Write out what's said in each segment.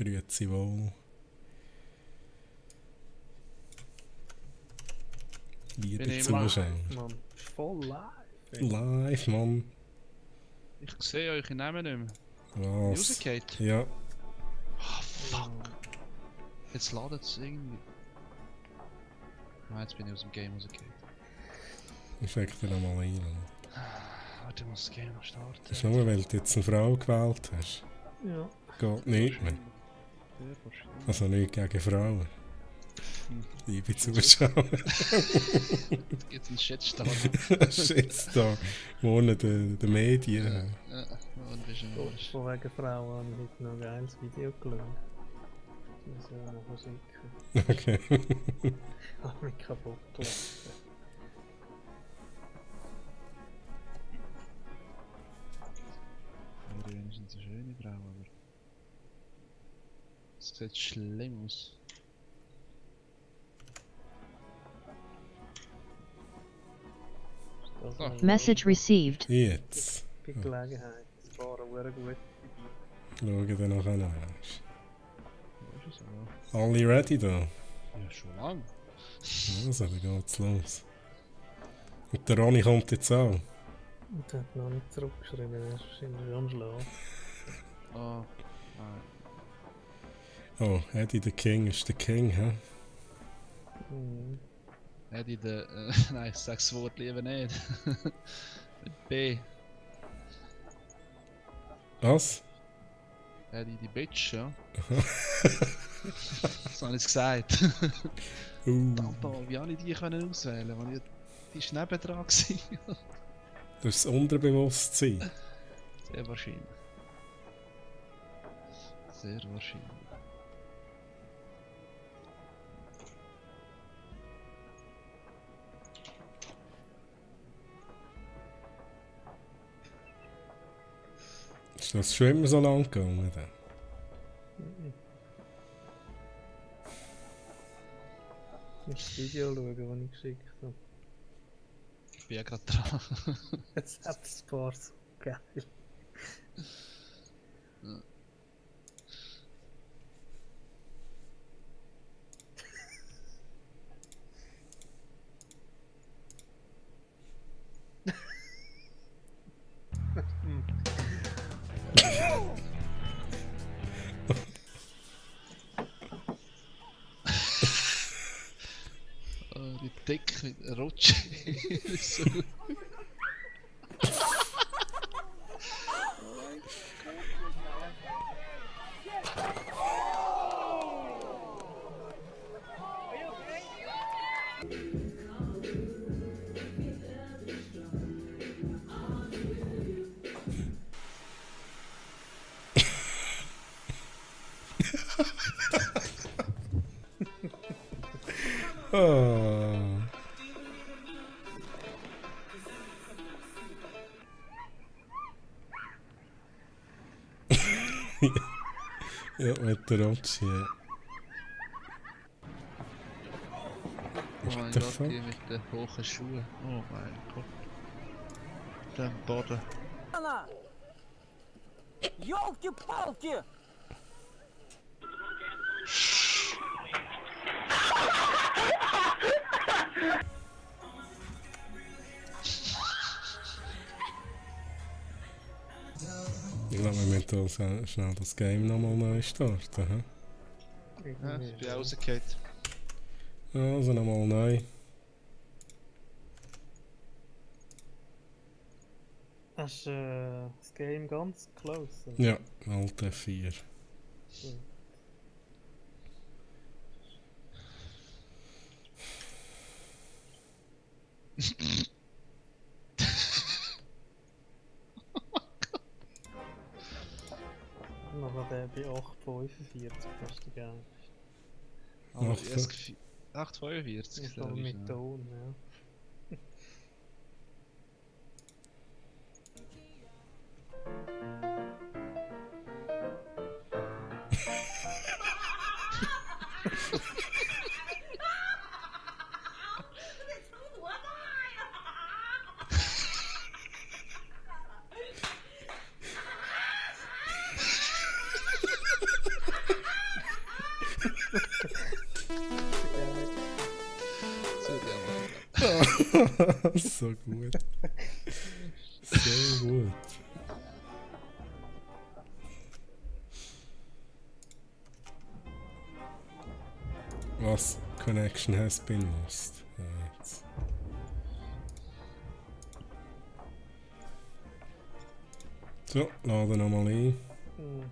Grüezi wohl. Liebe Zuschauer. Mann, voll live. Live, Mann. Ich sehe euch Namen nicht mehr. Was? Rausgeht? Ja. Oh, fuck. Jetzt ladet es irgendwie. Nein, jetzt bin ich aus dem Game rausgegangen. Ich schaue dir nochmal ein. Warte, ich muss das Game noch starten. Das ist nur, weil du jetzt eine Frau gewählt hast. Ja. Geht nicht mehr. Also nicht gegen Frauen. Liebe Zuschauer. Jetzt gibt es einen Shitstorm. Shitstorm. Morgen der Medien. Ja, und ist ein Arsch. Von wegen Frauen habe ich heute noch ein geiles Video geschaut. Das müssen wir noch verschicken. Okay. Ich habe mich kaputt gelassen. Wäre wenigstens eine schöne Frau, aber. Es sieht schlimm aus. Message received. Jetzt. Bei Gelegenheit. Das war eine gute. Schauen wir dann nachher an. Wo ist es aber? Alle ready da? Ja, schon lang. Also, dann geht's los. Und der Ronny kommt jetzt auch. Und er hat noch nicht zurückgeschrieben, er ist wahrscheinlich am Schlafen. Oh, nein. Oh, Eddie the King ist der King, hä? Mhm. Eddie der. Nein, ich sag's das Wort lieber nicht. Mit B. Was? Eddie die Bitch, ja. Das habe ich gesagt. Tantal, wie alle die können auswählen, weil die ist nebendran gewesen. Das ist das Unterbewusstsein. Sehr wahrscheinlich. Sehr wahrscheinlich. Ist das schon immer so lang gegangen? Dann? Ich muss das Video schauen, das ich geschickt habe. Ich bin ja gerade dran. Es hat ein paar so geil. Ja. Oh, die dicke Rutsche. So. Oh. Ja, mit der Rutsche. Ja. Oh mein the Gott, fuck? die mit den hohen Schuhen. Oh mein Gott. Der Boden. Ёлки-палки! Ich glaube, wir müssen da schnell das Game nochmal neu starten. Ja, ich bin rausgefallen. Also nochmal neu. Hast du das Game ganz close? Ja, Alt F4. Hm. Noch der bei 8,45 hast du gerne. Aber Ach, erst 8,45. Ist aber mit Ton, ja. So gut. So gut. Was? Connection has been lost. Ja, jetzt. So, laden nochmal ein. Mhm.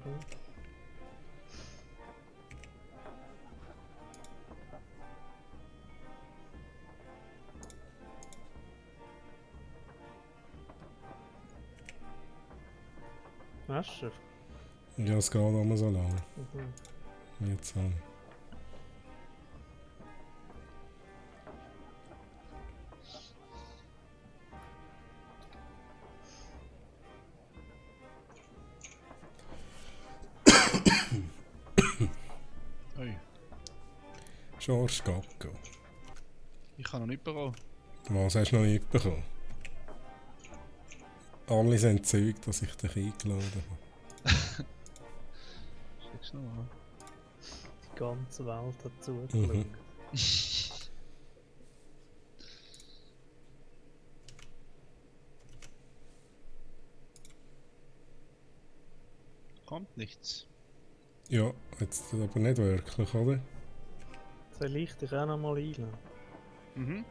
Messer? Ja, es geht immer so lang. Mhm. Wie jetzt auch. Oi, George Gacko. ich habe noch nicht bekommen. Was hast du noch nicht bekommen? Alle sind entzeugt, dass ich dich eingeladen habe. Schick's noch mal. Die ganze Welt hat zugeschaut. Mhm. Kommt nichts. Ja, jetzt aber nicht wirklich, oder? Soll ich dich auch noch mal einladen? Mhm.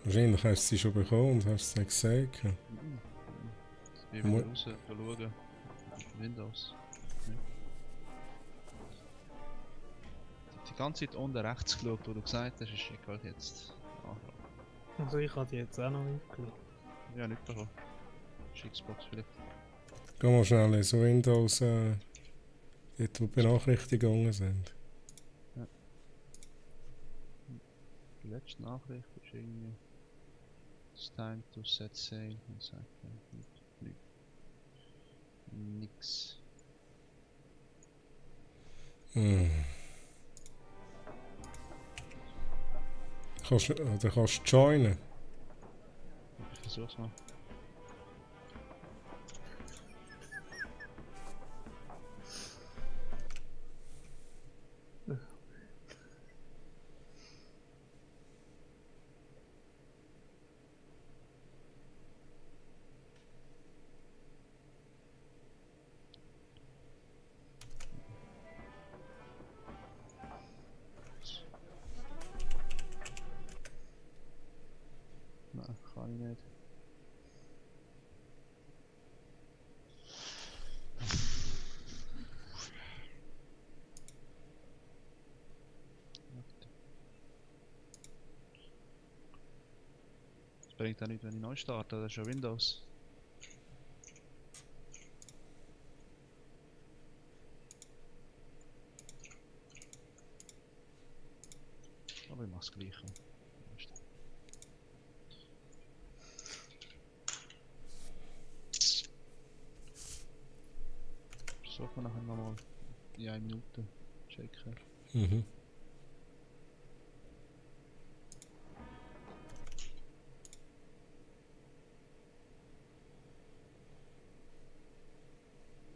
Wahrscheinlich hast du sie schon bekommen und hast sie nicht gesagt. Ja. Ich will wieder raus schauen. Windows. Ja. Die ganze Zeit unten rechts geschaut, wo du gesagt hast, ich schicke euch jetzt. Also ich habe die jetzt auch noch eingeladen. Ja, nicht bekommen. Xbox vielleicht. Geh mal schnell ins Windows, dort wo die Benachrichtigungen sind. Die letzte Nachricht ist irgendwie. It's time to set sail und sagt nix. Hm. Oder kannst du joinen? Ich versuch's mal. Nein, kann ich nicht. Das bringt auch nicht, wenn ich neu starte, das ist ja Windows. Aber ich mach's gleich. Versuchen wir nachher nochmal in 1 Minute checken. Mhm.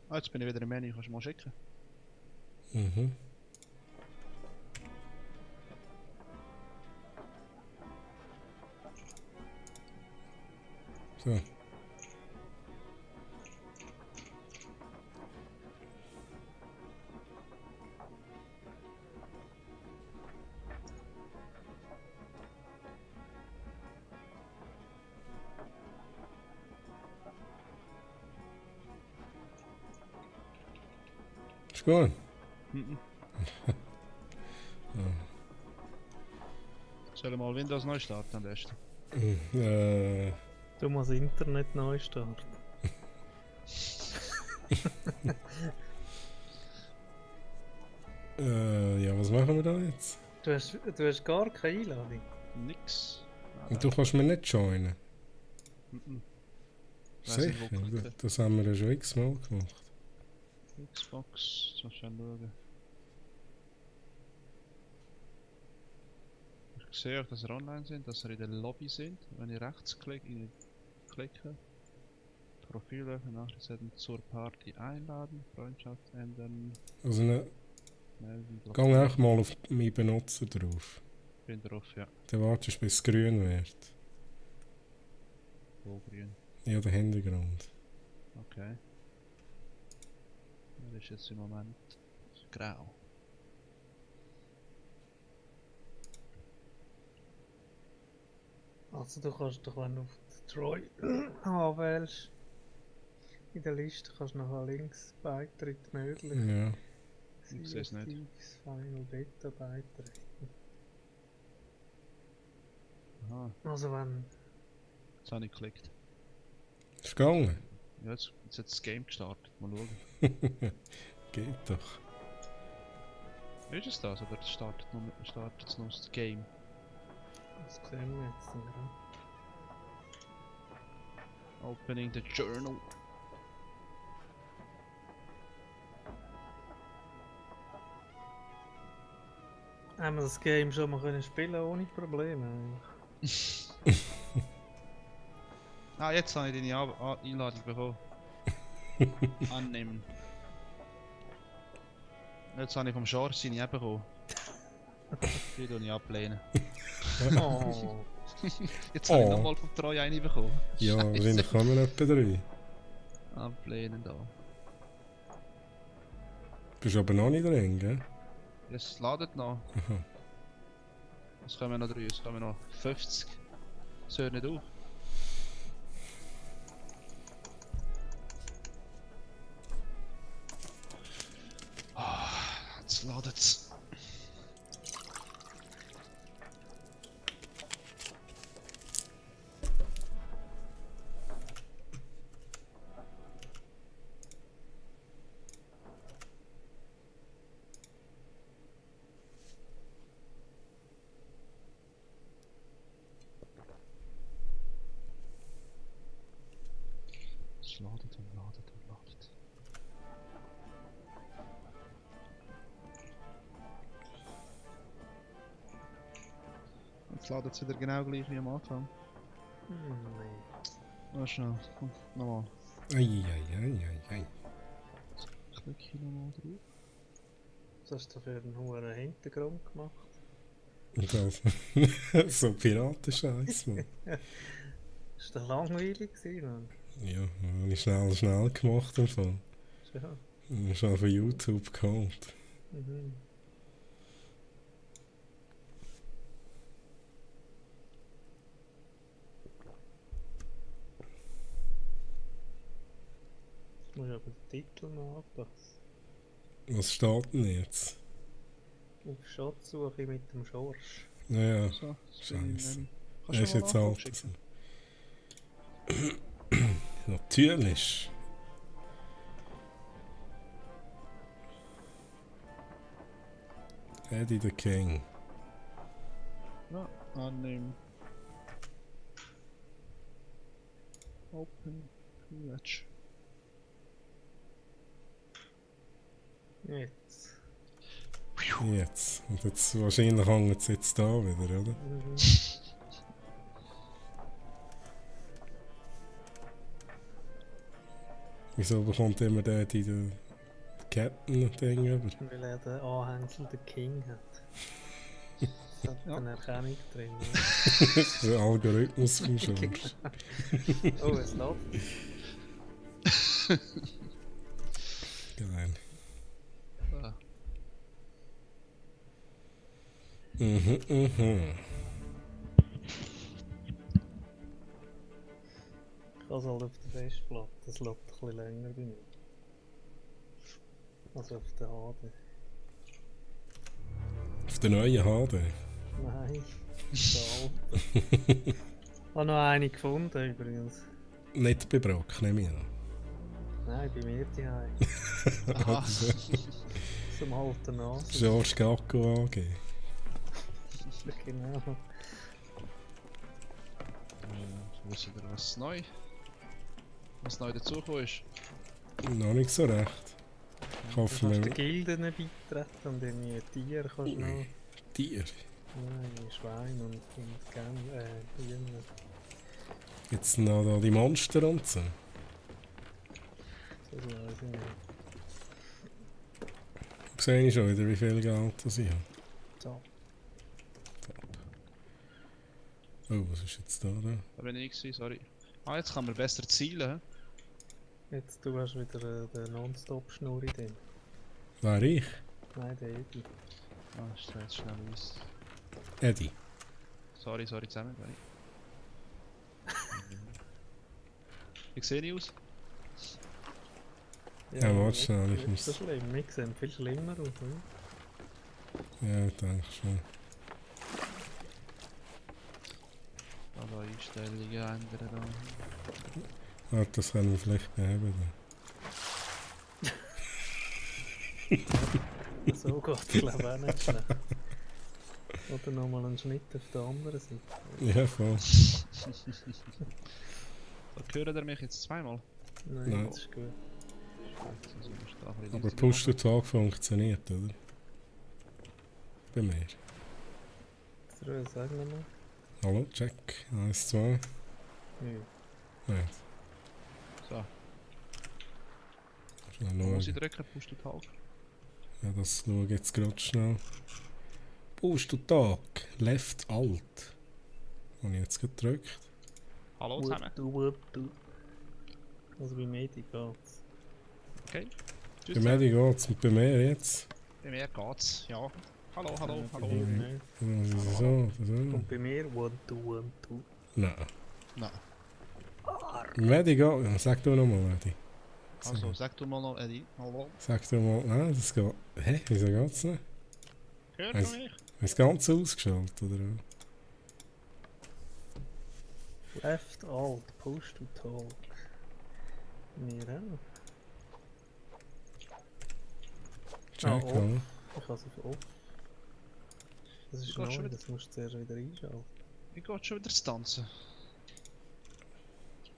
Ah, jetzt bin ich wieder im Menü, kannst du mal schicken? Mhm. So. Ist gut. Mhm. Sollen wir mal Windows neu starten am besten? Du musst das Internet neu starten. Ja, was machen wir da jetzt? Du hast gar keine Einladung. Nix. Und du kannst mir nicht joinen. Mhm. Weiss nicht, wo Sicher? klicken. Das haben wir ja schon x-mal gemacht. Xbox, jetzt mal schnell schauen. Ich sehe auch, dass ihr online sind, dass ihr in der Lobby sind. Wenn ich rechts klicke, Profile, Nachrichten zur Party einladen, Freundschaft ändern. Also ne, Geh auch mal auf meinen Benutzer drauf. Bin drauf, ja. Dann wartest du, bis es grün wird. Wo grün. Ja, der Hintergrund. Okay. Das ist jetzt im Moment grau. Also du kannst doch, wenn du auf Troy anwählst, in der Liste kannst du nachher links Beitritt möglich. Ja. Ich sehe es nicht. CSX Final Beta Beitritt. Aha, Also wenn... jetzt habe ich geklickt. Ist gegangen? Ja, jetzt hat das Game gestartet. Mal schauen. Geht doch. Ist es das oder startet es noch das Game? Das sehen wir jetzt. Ja. Opening the journal. Haben wir das Game schon mal können spielen ohne Probleme? Ah, jetzt habe ich deine Einladung bekommen. Annehmen. Jetzt habe ich vom Schor seine eben bekommen. Die tue ich ablehnen. Oh. Jetzt habe ich Oh. nochmal vom Treu eine bekommen. Ja, wahrscheinlich kommen etwa 3. Ablehnen da. Bist aber noch nicht drin, gell? Es ladet noch. Aha. Es kommen noch 3, es kommen noch 50. Das hört nicht auf. Jetzt ladet es. Es ladet und ladet und ladet. Jetzt ladet es wieder genau gleich wie am Anfang. Nee. Oh, schnell. Komm, nochmal. Eieieiei. Klick hier nochmal drauf. Was hast du für einen hohen Hintergrund gemacht? Das. So Piratenscheiß, Mann. Ist das langweilig gewesen, Mann? Ja, habe ich schnell gemacht im Fall. Schon. Schnell von YouTube geholt. Mhm. Jetzt muss ich aber den Titel noch anpassen. Was steht denn jetzt? Auf Schatzsuche mit dem Schorsch. Ja, So, Scheiße. Kannst er ist du jetzt mal alt. schicken? Natürlich. Eddie the King. Ja, annehmen. Open Privilege. Jetzt. Jetzt. Und jetzt wahrscheinlich hängt es jetzt da wieder, oder? Mhm. Wieso bekommt immer der die Captain-Ding über? Weil er den Anhängsel der King hat. Es hat Ja. eine Erkennung drin. Das ist ein Algorithmus vom Schorsch. Oh, es läuft. Geil. Ah, Mhm. Ich kann es halt auf der Festplatte, das läuft ein bisschen länger bei mir. Also auf der HD. Auf der neuen HD. Nein, der alte. Ich habe noch eine gefunden übrigens. Nicht bei Brock, nehme ich an. Nein, bei mir die aha. Zum alten Nase. George Gacko AG. Genau. Wissen wir was neu? Was neu dazugekommen ist? Noch nicht so recht. Ich Du hoffe, kannst den wir... Gilden beitreten und irgendwie Tiere kannst du noch. Tier. Nein, Schwein und Hühner. Jetzt noch da die Monster und so. Das weiß ich nicht. sehe ich schon wieder, wie viel Geld das ich habe. So. Oh, was ist jetzt da? Da bin ich gewesen, sorry. Ah, jetzt kann man besser zielen. Jetzt du hast wieder den Non-Stop-Schnurri drin. Wer ich? Nein, der Edi. Ah, ist jetzt schnell aus. Eddie. Sorry, zusammen. Wie sehe ich aus? Ja, warte schnell, ich nicht muss- so schlimm. Wir sehen viel schlimmer aus, oder? Ja, ich denke schon. Also Einstellungen ändern da. Ah, das können wir vielleicht beheben. So geht es, glaube ich, auch nicht schnell. Oder nochmal einen Schnitt auf der anderen Seite. Ja, voll. Da hören ihr mich jetzt zweimal. Nein, das ist gut. Also, musst du da ein bisschen Aber leiser Push-to-Talk funktioniert, oder? Bei mir. Sag nochmal. Hallo, check. 1, 2. Nö. Nein, machen. So, schnell wo muss ich schauen. drücken? Push to Talk. Ja, das schaue ich jetzt gerade schnell. Push-to-Talk. Left Alt. Habe ich jetzt gedrückt. Hallo zusammen. Du. Also bei Medi geht's. Okay. Tschüss Bei zusammen. mir geht's und bei mir jetzt. Bei mir geht's, ja. Hallo, hallo. Bei mir nicht. Dann muss ich so oder so. Und bei mir 1, 2, 1, 2. Nein. Nein. Medi geht. Sag du nochmal, Medi. Also, sag du mal noch, Eddie. Hallo. Sag du mal. Nein, das geht. Hä? Wieso geht's nicht? Hört Also- du mich? Ist das Ganze ausgeschaltet, oder? Left Alt, Push to Talk. Mir auch. Check, Ah, off. oder? Ich habe es auf Off. Das ist Du gehst schon neu, wieder- das musst du zuerst wieder einschalten. Ich gehe schon wieder zu tanzen.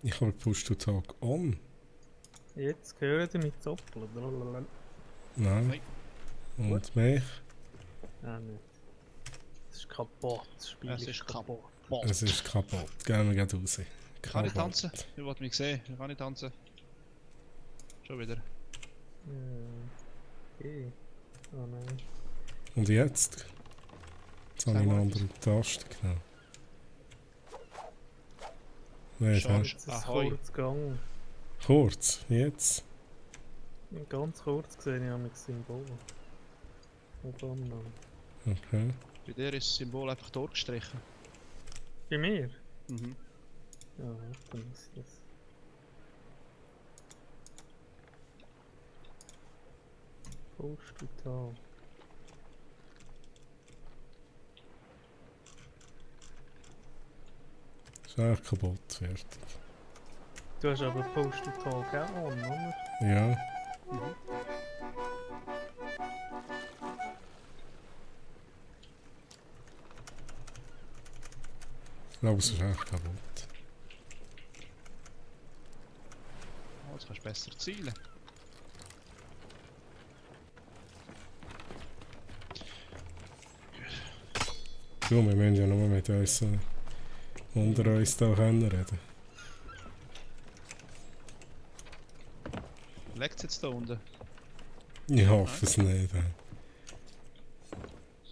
Ich habe Push-to-Talk on. Jetzt hören die mit Zoppeln. Blablabla. Nein. Nein. Und mich. Ah, nicht. Es ist kaputt, das Spiel Es ist ist kaputt. Boah. Es ist kaputt. Gehen wir gleich raus. Kann ich Kaputt. tanzen? Ich wollte mich sehen. Kann ich tanzen? Schon wieder. Okay. Oh nein. Und jetzt? Jetzt habe ich Sag eine mal andere Taste genommen. Nein, Schade. das Jetzt ist es Ahoi. kurz gegangen. kurz. Jetzt? Ganz kurz gesehen, ich habe das Symbol. Und dann noch. Okay. Bei dir ist das Symbol einfach durchgestrichen. Bei mir? Mhm. Ja, dann ist das. Push to Talk. Ist eigentlich kaputt. Fertig. Du hast aber Push to Talk auch an, oder? Ja. Ich glaube, es ist echt kaputt. Oh, jetzt kannst du besser zielen. Du, wir müssen ja nur mit uns unter uns da können reden. Leckt es jetzt da unten? Ich hoffe es nicht.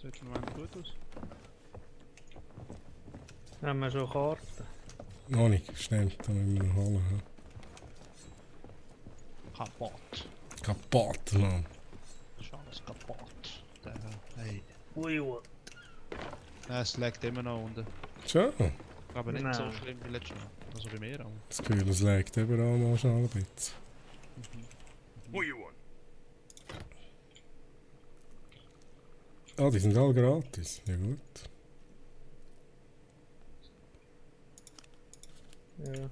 Sieht im Moment gut aus. Haben wir schon Karten? Noch nicht, stimmt, da müssen wir noch holen. Kaputt. Kaputt, Mann. Ist alles kaputt. Hey. Ui, ui. Es leckt immer noch unten. Schon? Aber nicht so Nein. schlimm wie letztes Mal. Also bei mir auch. Das Gefühl, es liegt überall mal schnell ein bisschen. Ah, die sind alle gratis. Ja gut. Ja.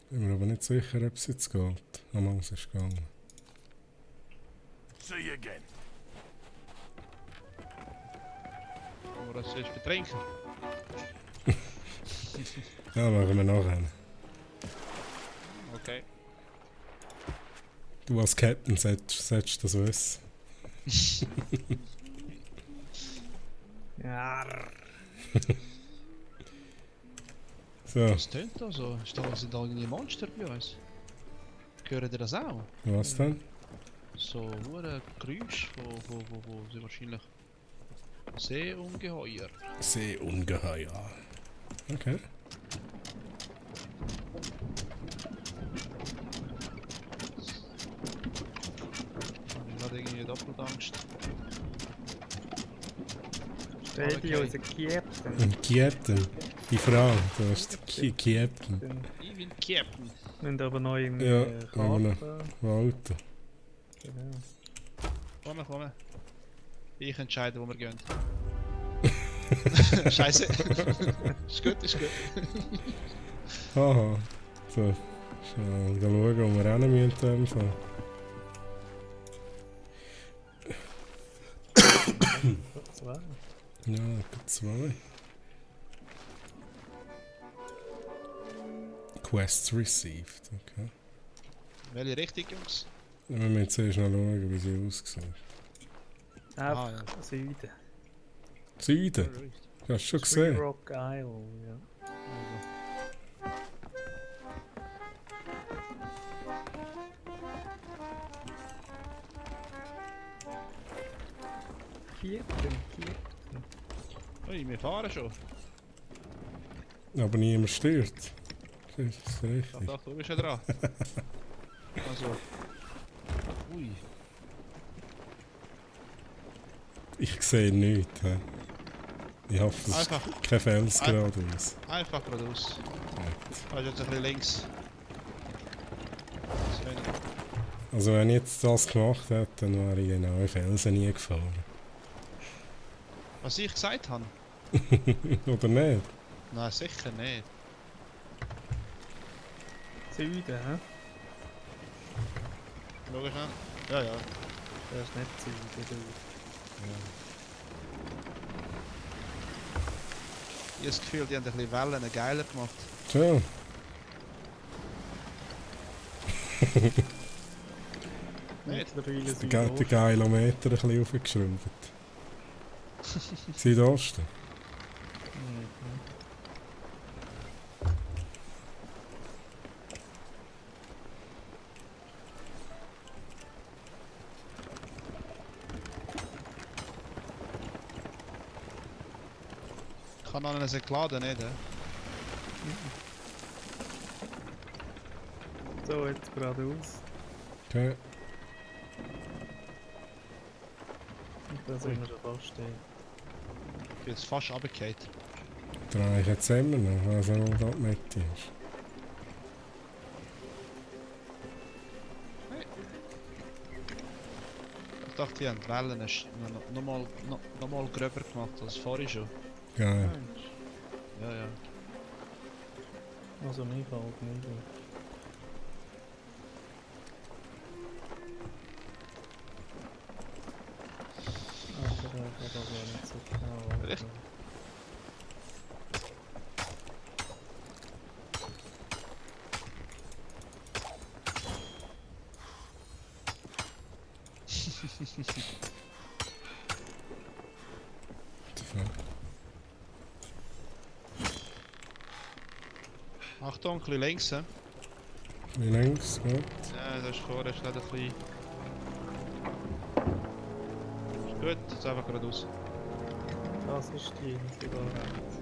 Bin mir aber nicht sicher, ob es jetzt geht. Nochmal, es ist gegangen. See you again. Aber das ist betrinken. Ja, machen wir nachher. Okay. Du als Captain solltest das wissen. Ja. So, Was tönt da so? Sind da irgendwie Monster bei uns? Hören ihr das auch? was denn? So hure Geräusch von sind wahrscheinlich Seeungeheuer. Seeungeheuer. Okay. Ich habe irgendwie doppelt Angst. Stell dich Okay. unser Captain. Ein Captain. Die Frau, du hast den Captain. Ich bin Captain. Wir haben aber noch im Ja, Karte. Auto. Genau. Komm. Ich entscheide, wo wir gehen. Scheiße. Ist gut. Haha. So. Schauen wo wir rennen müssen. In dem Fall. Zwei. Ja, etwa 2. Quests received, okay. Welche Richtung, Jungs? Ja, wir müssen zuerst noch schauen, wie sie aussieht. Einfach ja. Süden. Süden? Hast du schon Three gesehen? Rock Isle, ja. Captain. Ui, wir fahren schon. Aber niemand stört. Das ist Ich richtig. dachte, du bist ja dran. Also. Ui. Ich sehe nichts. He. Ich hoffe, es ist Einfach. kein Fels geradeaus. Einfach geradeaus. Gut. Also jetzt ein bisschen links. So, Also wenn ich jetzt das gemacht hätte, dann wäre ich genau in Felsen nie gefahren. was ich gesagt habe? Oder nicht? Nein, sicher nicht. Süden, hä? Schau schnell. Ja. Das ist nicht Süden, du. Ich habe das Gefühl, die haben ein bisschen Wellen geiler gemacht. Tja. Nicht? Mittlerweile Der Südosten. Kilometer ein bisschen aufgeschraubt. Südosten. Mhm. Ich kann an einen geladen, nicht? He? So, jetzt geradeaus. Okay. Und da sind wir schon fast stehen. Ich bin jetzt fast runtergefallen. Drehe ich jetzt immer noch, also wo da die Mitte ist. Ich dachte, die haben die Wellen noch mal gröber gemacht als vorhin schon. Geil. Mensch. Ja. Also mir fällt nicht auf. Aber der hat aber nicht so genau. Echt? Achtung, ein bisschen links. He? Wie links, gut. Ja, das ist vorher ist nicht ein bisschen. Ist gut, jetzt einfach geradeaus. Das ist die Insel da rechts.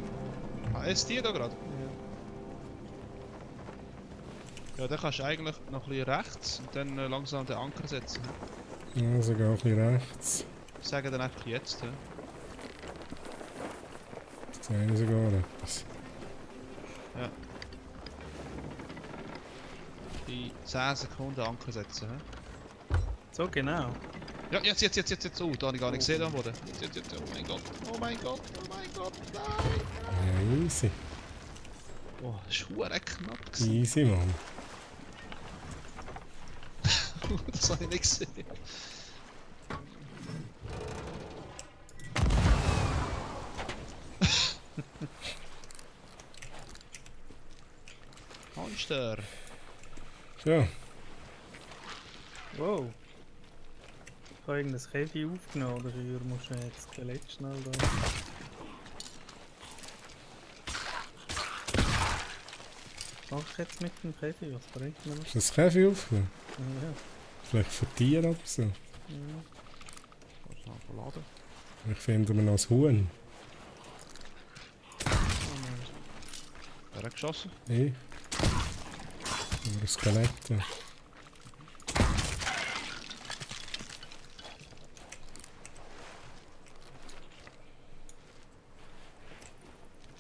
Ah, ist die da gerade? Ja. Ja, dann kannst du eigentlich noch ein bisschen rechts und dann langsam den Anker setzen. Also geh ein bisschen rechts. Ich sage dann einfach jetzt. He? Jetzt sehen wir sogar etwas. In 10 Sekunden Anker setzen. He? So genau. Ja, jetzt. Oh, da habe ich gar nicht gesehen am Boden. Jetzt. Oh mein Gott, nein! Ja, easy. Oh, das ist verdammt knapp gewesen. Easy, Mann. Das habe ich nicht gesehen. Monster! Ja, Wow. Ich habe irgendein Käfi aufgenommen, oder musst du jetzt das Skelett schnell da. mache ich jetzt mit dem Käfig? Was bringt mir das? Ist das Käfig auf? Ja. Vielleicht für Tiere oder so. Ja. Kannst du noch verladen? Ich finde mir noch ein Huhn. Wer hat geschossen? Ich. Oder ein Skelett. Ja.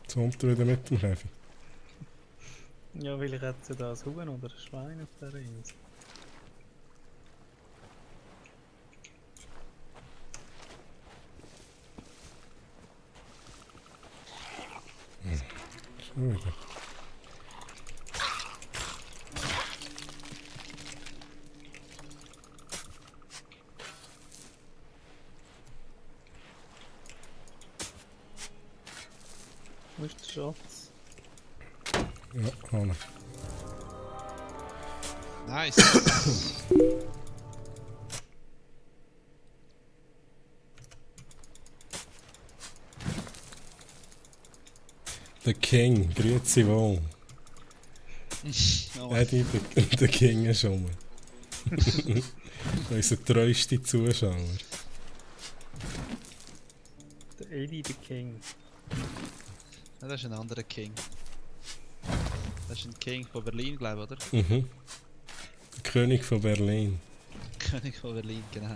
Jetzt kommt er wieder mit dem Käfig. Ja, weil ich jetzt ja da ein Huhn oder ein Schwein auf der Insel. Schon wieder. Wo ist der Schatz? Ja, Hanna. Nice! Der King, grüezi wohl. Oh, Eddie, der King ist rum. Unser treuester Zuschauer. Der Eddie, der King. ja, das ist ein anderer King. Das ist ein King von Berlin, glaube ich, oder? Mhm. Der König von Berlin. König von Berlin, genau.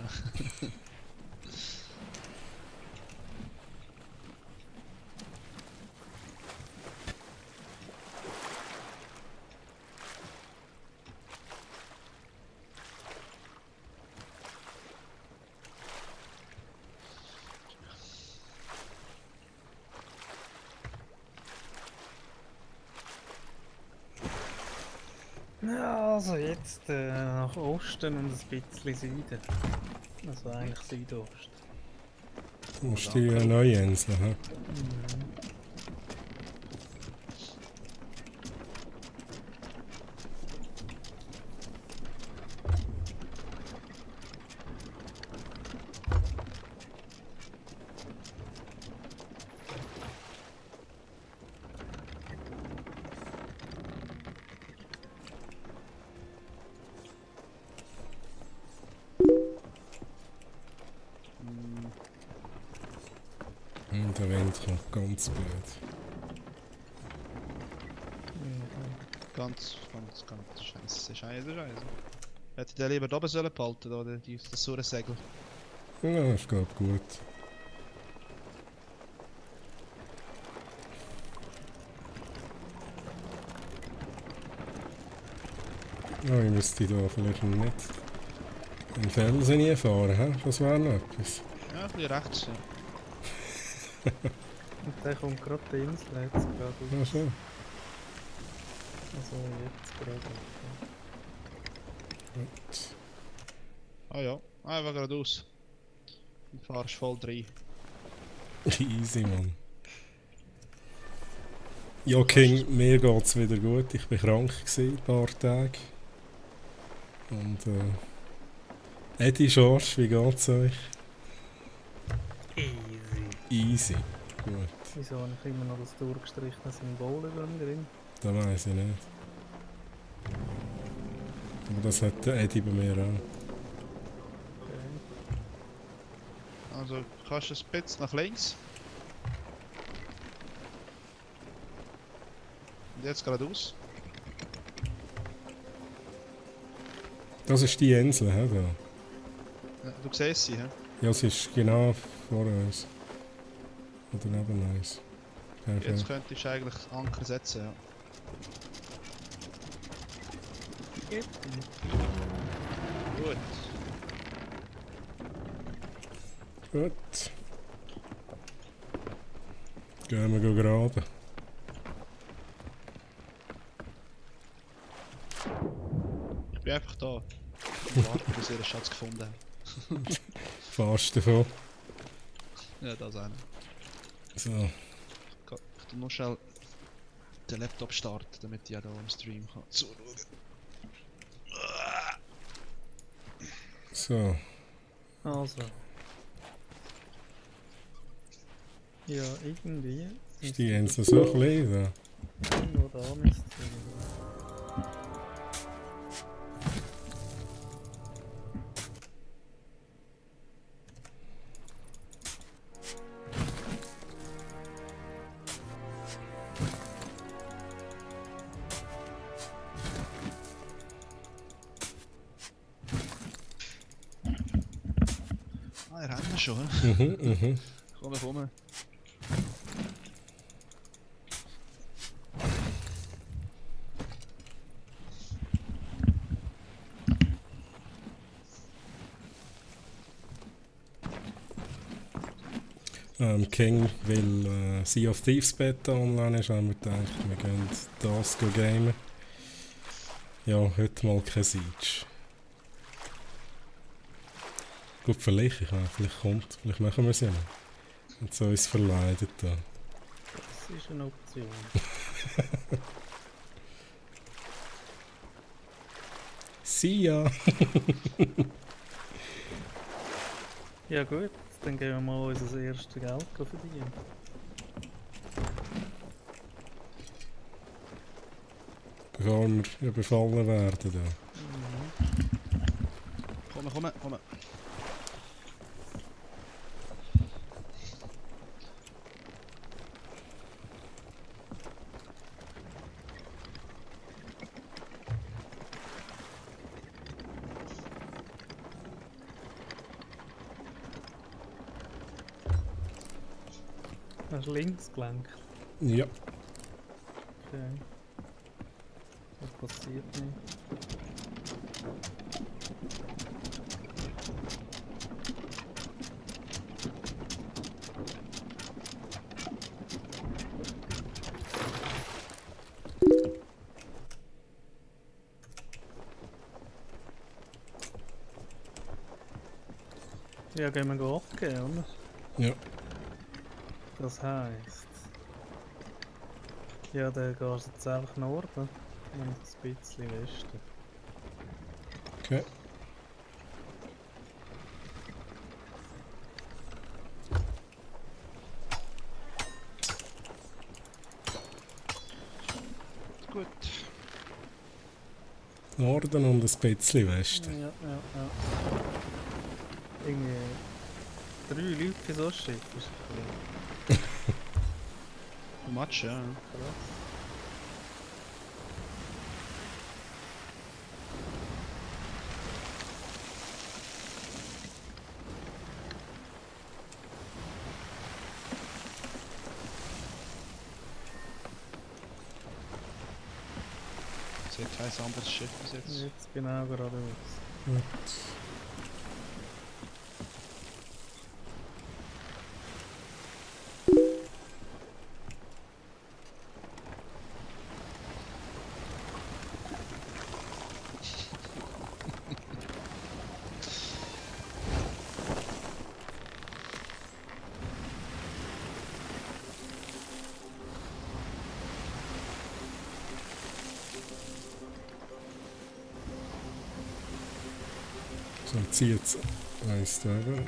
Ja, also jetzt nach Osten und ein bisschen Süden. Also eigentlich Südost. Du musst dir eine neue Insel haben. Und der Wind kommt ganz blöd. Ganz scheiße. Hätte ich den lieber da oben sollen behalten, oder das Surensegel? Ja, es geht gut. Ja, ich müsste da vielleicht nicht in Felsen hinfahren, hä? Das wäre noch etwas. Ja, ein bisschen rechts, ja. Und der kommt gerade die Insel jetzt gerade Ja, aus. schon. Also jetzt gerade. Gut. Ah ja, einfach geradeaus. Du fahrst voll rein. Easy, Mann. Ja, King, mir geht's wieder gut. Ich war krank gewesen, ein paar Tage. Und Eddie, Schorsch, wie geht's euch? Easy. Easy. Gut. Wieso habe ich immer noch das durchgestrichene Symbol über dem drin? Das weiss ich nicht. Aber das hat der Eddie bei mir auch. Okay. Also kannst du ein bisschen nach links. Und jetzt geradeaus. Das ist die Insel, hä? Da. Ja, du siehst sie, hä? Ja, sie ist genau vor uns. Oder neben uns. Jetzt Perfekt. könntest du eigentlich Anker setzen, ja. Gut. Gut. Gehen wir graben. Ich bin einfach da. Ich warte, bis ihr einen Schatz gefunden habt. Fast davon. Ja, das eine. So. Ich tu noch schnell den Laptop starten, damit ich ja da im Stream kann zuschauen. So. Also. Ja, irgendwie. Ist die Insel so klein da? Irgendwo da müsste es sein. er rennt schon. Mhm. Komm. King will Sea of Thieves Beta online ist, haben wir gedacht, wir gehen das gamen. Ja, heute mal kein Siege. Gut, vielleicht kommt, vielleicht machen wir es ja noch. Und so uns verleidet da. Das ist eine Option. See ya! Ja gut, dann gehen wir mal unser erstes Geld verdienen. Bevor wir überfallen werden da. Komm. Hast du links gelenkt? Ja. Okay. Das passiert nicht. Ja, gehen wir abgeben, oder? Ja. Das heisst... Ja, dann gehst du jetzt einfach Norden und ein bisschen Westen. Okay. Gut. Norden und ein bisschen Westen. Ja. Irgendwie... 3 Leute für so ein Schiff ist ein Too much, ja. bisschen krass. Ich sehe kein anderes Schiff bis jetzt. Jetzt genau geradeaus. Gut. So, zieht es eins drüber.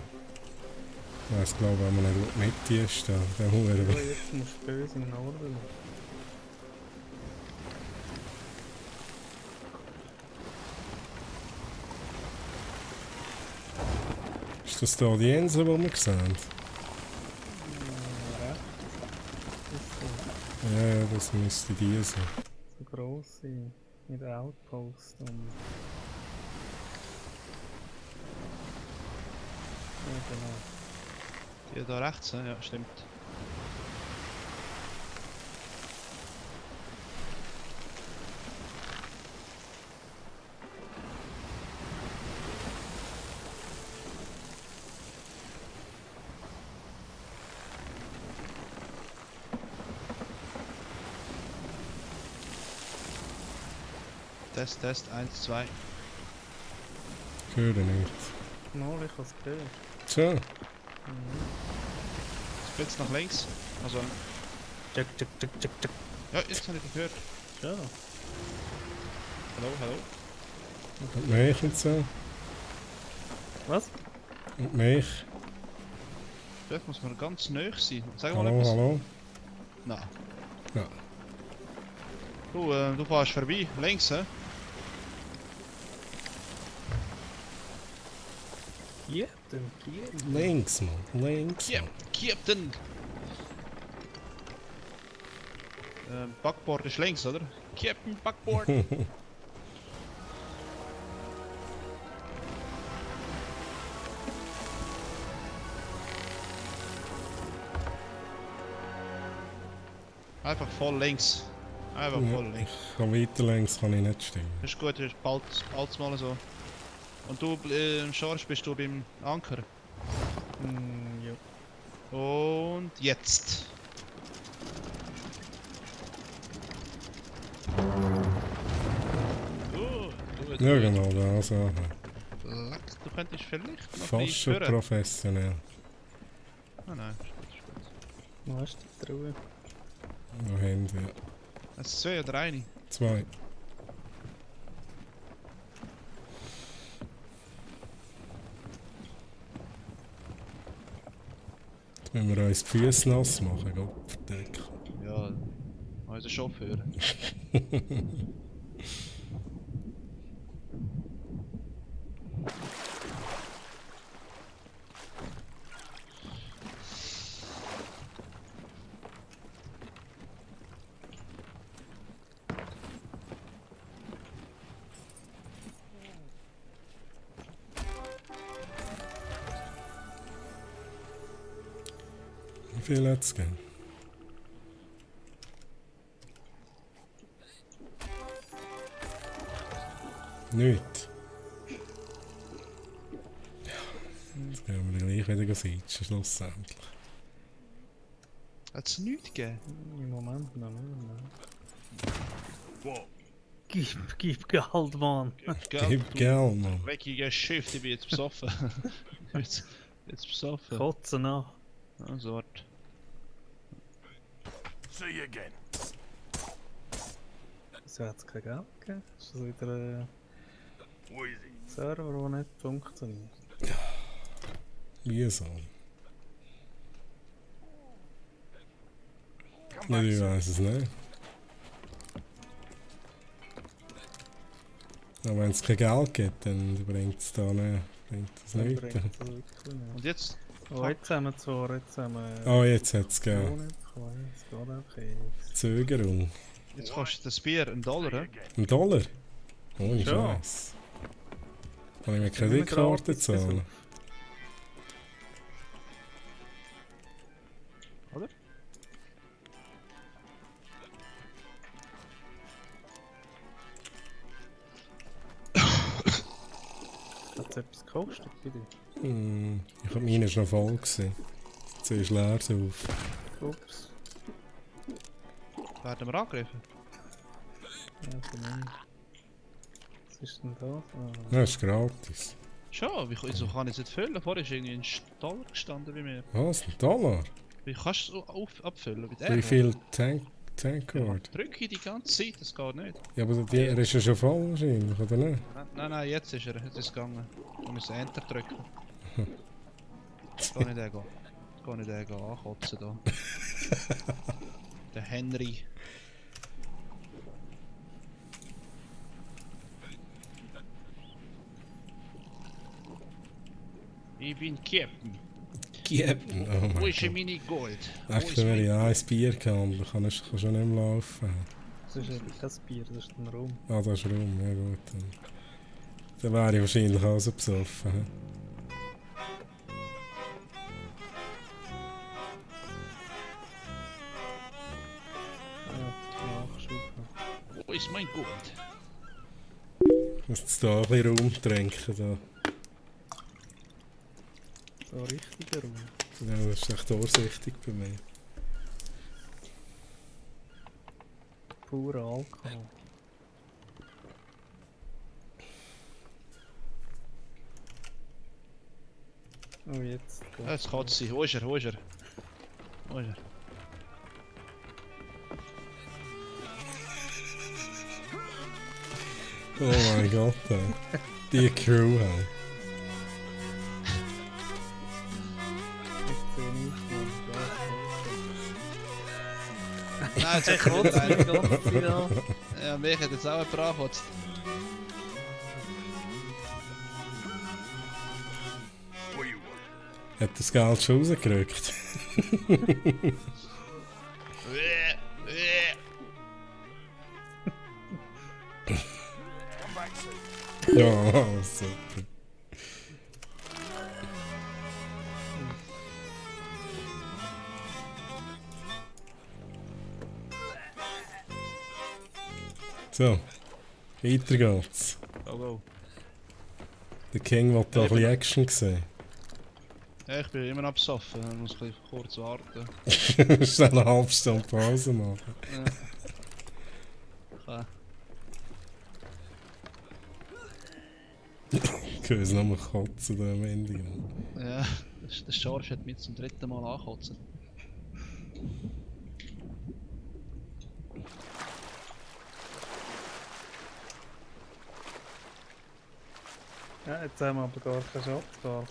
Ich glaube, wenn man nicht mit ist, dann holen Ja, wir. jetzt musst du böse im Norden. Ist das da die Insel, die wir sehen? Rechts. Ist Ja, das müsste die sein. so gross sein. Mit Outpost und... Ja, genau. Die da rechts, ja, stimmt. Test, 1, 2. Ich höre nicht. Mal, ich habe es gehört. So, Spitz nach links. Also, Check. ja, jetzt habe ich dich gehört. Ja. Hallo. und mich und so. Was? Und mich. Vielleicht muss man ganz neu sein. Sag mal Hallo, etwas. hallo. Nein. Ja. Du fährst vorbei. Links, hä? Hier? Dann hier? Links, Mann. Links. Ja, Captain! Backboard ist links, oder? Captain Backboard! Einfach voll links. Einfach voll links. Ich kann weiter längs, kann ich nicht stehen. Das ist gut, das ist bald mal so. Und du, Schorsch, bist du beim Anker? Ja. Und jetzt. Ja genau, da so. Du könntest vielleicht noch Fast schon führen. professionell. Ah nein, ist gut, ist gut. Wo hast du die Truhe? Noch Hände, ja. Es ist 2 oder 1. 2. Jetzt müssen wir uns die Füße nass machen, Gott verdecken. Ja, unser Chauffeur. Wie viel hat es gegeben? Nichts. Ja, jetzt gehen wir gleich wieder sitzen, schlussendlich. Hat es nichts gegeben? Im Moment noch nicht. Gib Geld, Mann. Gib Geld, Mann. Weckiger Schiff, ich bin jetzt besoffen. jetzt besoffen. Kotzen nach. Also, warte. See you again. Wieso hat es kein Geld gegeben? Ist das wieder ein Wheezy. Server, der nicht funktioniert? Wieso? Come Ja, back, ich sir. weiß es nicht. Aber wenn es kein Geld gibt, dann bringt es da nicht. Bringt es Dann nicht. bringt es wirklich nicht. Und jetzt? Oh, jetzt haben wir zwar, jetzt haben wir... Oh, jetzt hat es Ja, gegeben. nicht bekommen. Es geht einfach nichts. Zögerung. Jetzt kostet das Bier $1, hä? $1? Ohne Ja. Scheiß. Kann ich mir Immer Kreditkarte gratis zahlen? Oder? Hat es etwas gekostet bei dir? Ich hab meine schon voll gesehen. Jetzt ist leer auf. Ups. Werden wir angegriffen? Ja, von mir. Was ist denn da? Ah, Das ist gratis. Schon, wieso kann ich es nicht füllen? Vorher ist irgendwie $1 gestanden bei mir. Was? $1? Wie kannst du es abfüllen? Mit Wie R? viel Tankcard? Drücke ich die ganze Zeit, das geht nicht. Ja, aber er ist ja schon voll wahrscheinlich, oder nicht? Nein, jetzt ist er, jetzt ist es gegangen. Ich muss Enter drücken. Jetzt kann ich den gehen. Jetzt kann ich den gehen ankotzen da. Der Henry. Ich bin Captain. Captain, oh Wo mein ist Gott. meine Gold? Wo Echt, ist wenn mein- ich ein Bier kann, kann ich schon nicht mehr laufen. das ist eben kein Bier, das ist ein Rum. Ah, das ist rum, ja gut. Dann wäre ich wahrscheinlich auch so besoffen. hä? Ja, nachschub. Wo ist mein Gold? Ich muss jetzt da ein bisschen rumtrinken. Da. So richtiger Rum. Ja, das ist echt vorsichtig bei mir. Purer Alkohol. Oh, jetzt. Jetzt kann es sein. Wo ist er? Wo ist er? Wo ist er? Oh mein Gott, ey. Die Crew, ey. Ich sehe nicht mehr. Nein, jetzt hat Ich kotze er die ganze Zeit an. Ja, mich hat jetzt auch jemand angekotzt. Where you want? Hat das Geld schon rausgerückt? Come back, sir. Ja, super. So, weiter geht's. Go, go. Der King will da ein bisschen Action sehen. Ja, ich bin immer noch besoffen, ich muss ein bisschen kurz warten. Schnell eine halbe Stunde Pause machen. Ja. Ich höre es nochmal kotzen da am Ende. Ja, der Charge hat mich zum dritten Mal angekotzt. Ja, jetzt haben wir aber gar keinen Shotgun.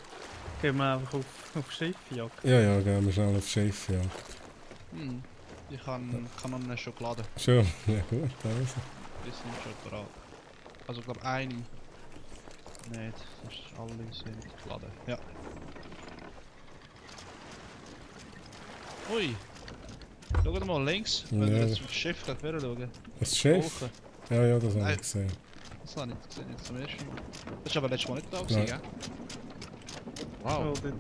Gehen wir einfach auf Schiffjagd. Ja, ja, gehen wir schnell auf Schiffjagd. Hm. Ich kann noch eine Schokolade. Schon, ja gut, also. Wir sind schon bereit. Also ich glaube eine. Nein, das ist alle sind geladen. Ja. Ui! Schau mal links, wenn Ja. wir jetzt aufs Schiff geht, schauen. Das Schiff? Wolken. Ja, ja, das habe Nein. ich gesehen. Das habe ich nicht gesehen, jetzt zum ersten Mal. Das war aber letztes Mal nicht da, Nein. gell? Oh, Wow, dort,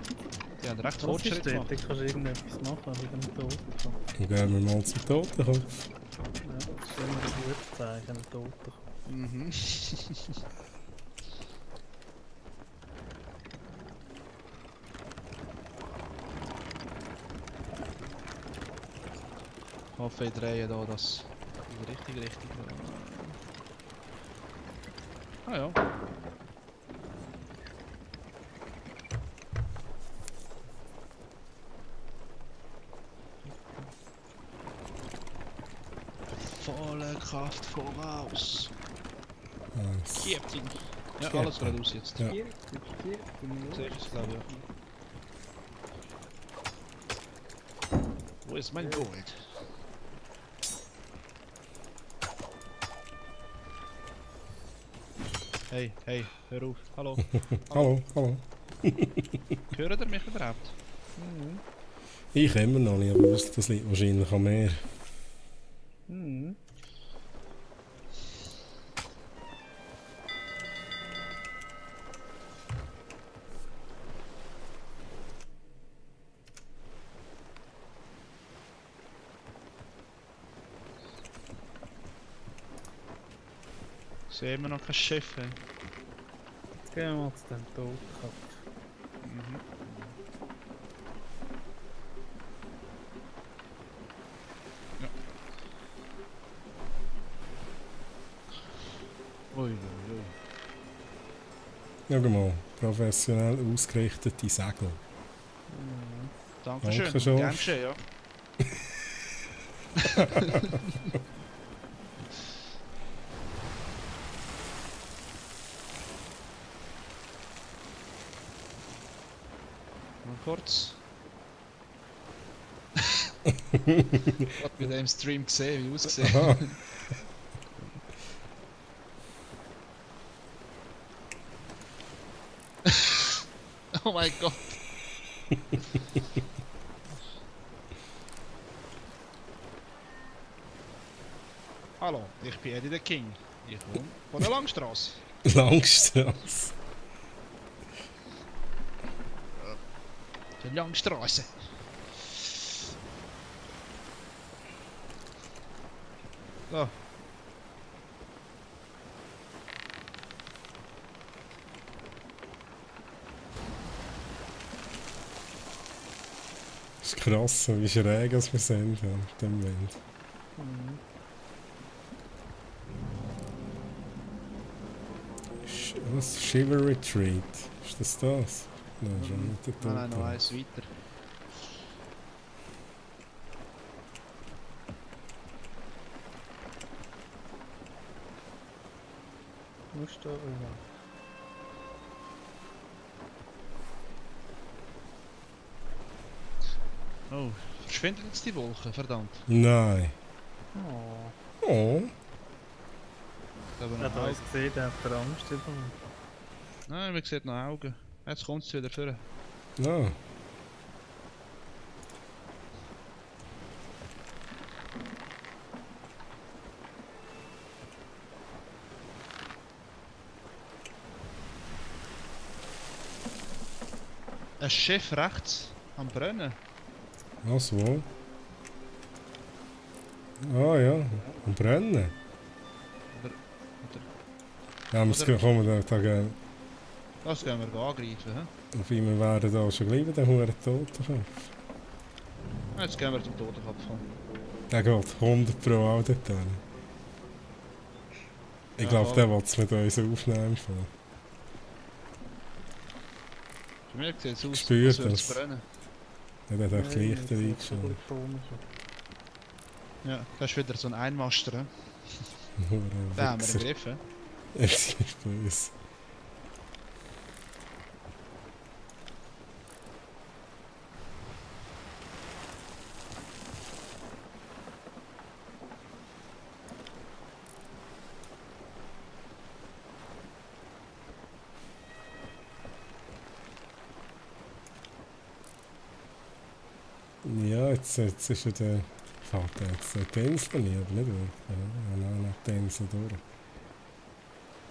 die haben recht was ist Fortschritt dort? gemacht. Da kannst du irgendetwas machen mit dem Totenkopf. Dann gehen wir mal zum Totenkopf. Ja, das ist immer ein gutes Zeichen, ein Totenkopf. Mhm. Ich hoffe, ich drehe da das in die richtige Richtung. Ah ja. Volle Kraft voraus. Nice. Captain. Ja, Captain. alles geradeaus jetzt. Ja. Sehr ist glaube ich. Wo ist mein Gold? Hey, hey, hör auf. Hallo. Hallo, hallo. Hört ihr mich überhaupt? Ich immer noch nicht, aber das liegt wahrscheinlich am Meer. Mhm. Sehen wir noch kein Schiff? Hey? Jetzt gehen wir mal zu dem Totenkopf. Mhm. Ja. Ui, ui, ui. Schau mal, professionell ausgerichtete Segel. Dankeschön. Danke, George. Gern geschehen, ja. Mal kurz. Ich hab mit dem Stream gesehen, wie ausgesehen. Aha. Oh mein Gott. Hallo, ich bin Eddie der King. Ich wohne von der Langstrasse. Langstrasse. Die Langstrasse. So. Das ist krass, wie schräg wir sind in dem Wind. Was? Shiver Retreat? Ist das das? Nein, schon nicht der Nein, nein, noch Tote. eins weiter. Musst du rüber. Oh, verschwinden jetzt die Wolken, verdammt. Nein. Oh. Oh. Da haben wir Er hat noch uns gesehen, der hat der Angst über mich. Nein, man sieht noch Augen. Jetzt kommt es wieder vor. Ja. Ein Schiff rechts am Brennen. Was, wo? Ah ja, am Brennen. Ja, wir Oder? kommen da gehen. Das gehen wir angreifen. He? Auf einmal wären da schon gleich der Huren Totenkopf. Jetzt gehen wir zum Totenkopf. Der geht 100 Pro auch dort hin. Ich Ja, glaube, voll. der will es mit uns aufnehmen. Für mich sieht es aus, Spürt als würde es das. brennen. Der hat einfach Nein, Lichter das ist eingeschaltet. ein bisschen komisch. Ja, das ist wieder so ein Einmaster. He? Huren Den haben wir im Wichser. Griff. He? Es ist böse. Ja, jetzt ist ja der... Fährt er jetzt die Insel nicht, aber nicht durch. Ja, nein, nicht die Insel durch.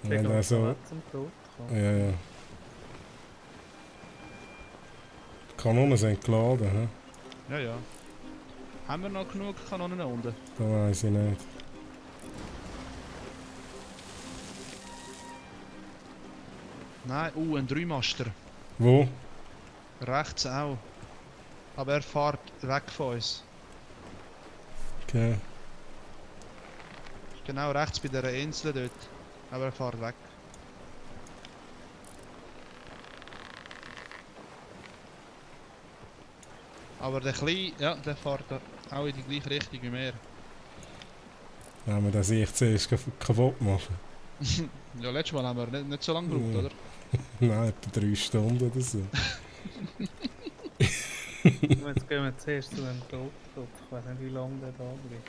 Und Der wenn er geht so... so zum Tod kommen. Ja, ja. Die Kanonen sind geladen, hä? Ja, ja. Haben wir noch genug Kanonen unten? Da weiss ich nicht. Nein, ein Dreimaster. Wo? Rechts auch. Aber er fährt weg von uns. Okay. Genau rechts bei dieser Insel dort. Aber er fährt weg. Aber der Kleine, ja, der fährt auch in die gleiche Richtung wie wir. Wenn wir das ich zuerst kaputt machen. Ja, letztes Mal haben wir nicht so lange gebraucht, Ja. oder? Nein, etwa 3 Stunden oder so. Jetzt gehen wir zuerst zu dem Totenkopf. Ich weiß nicht, wie lange der da bleibt.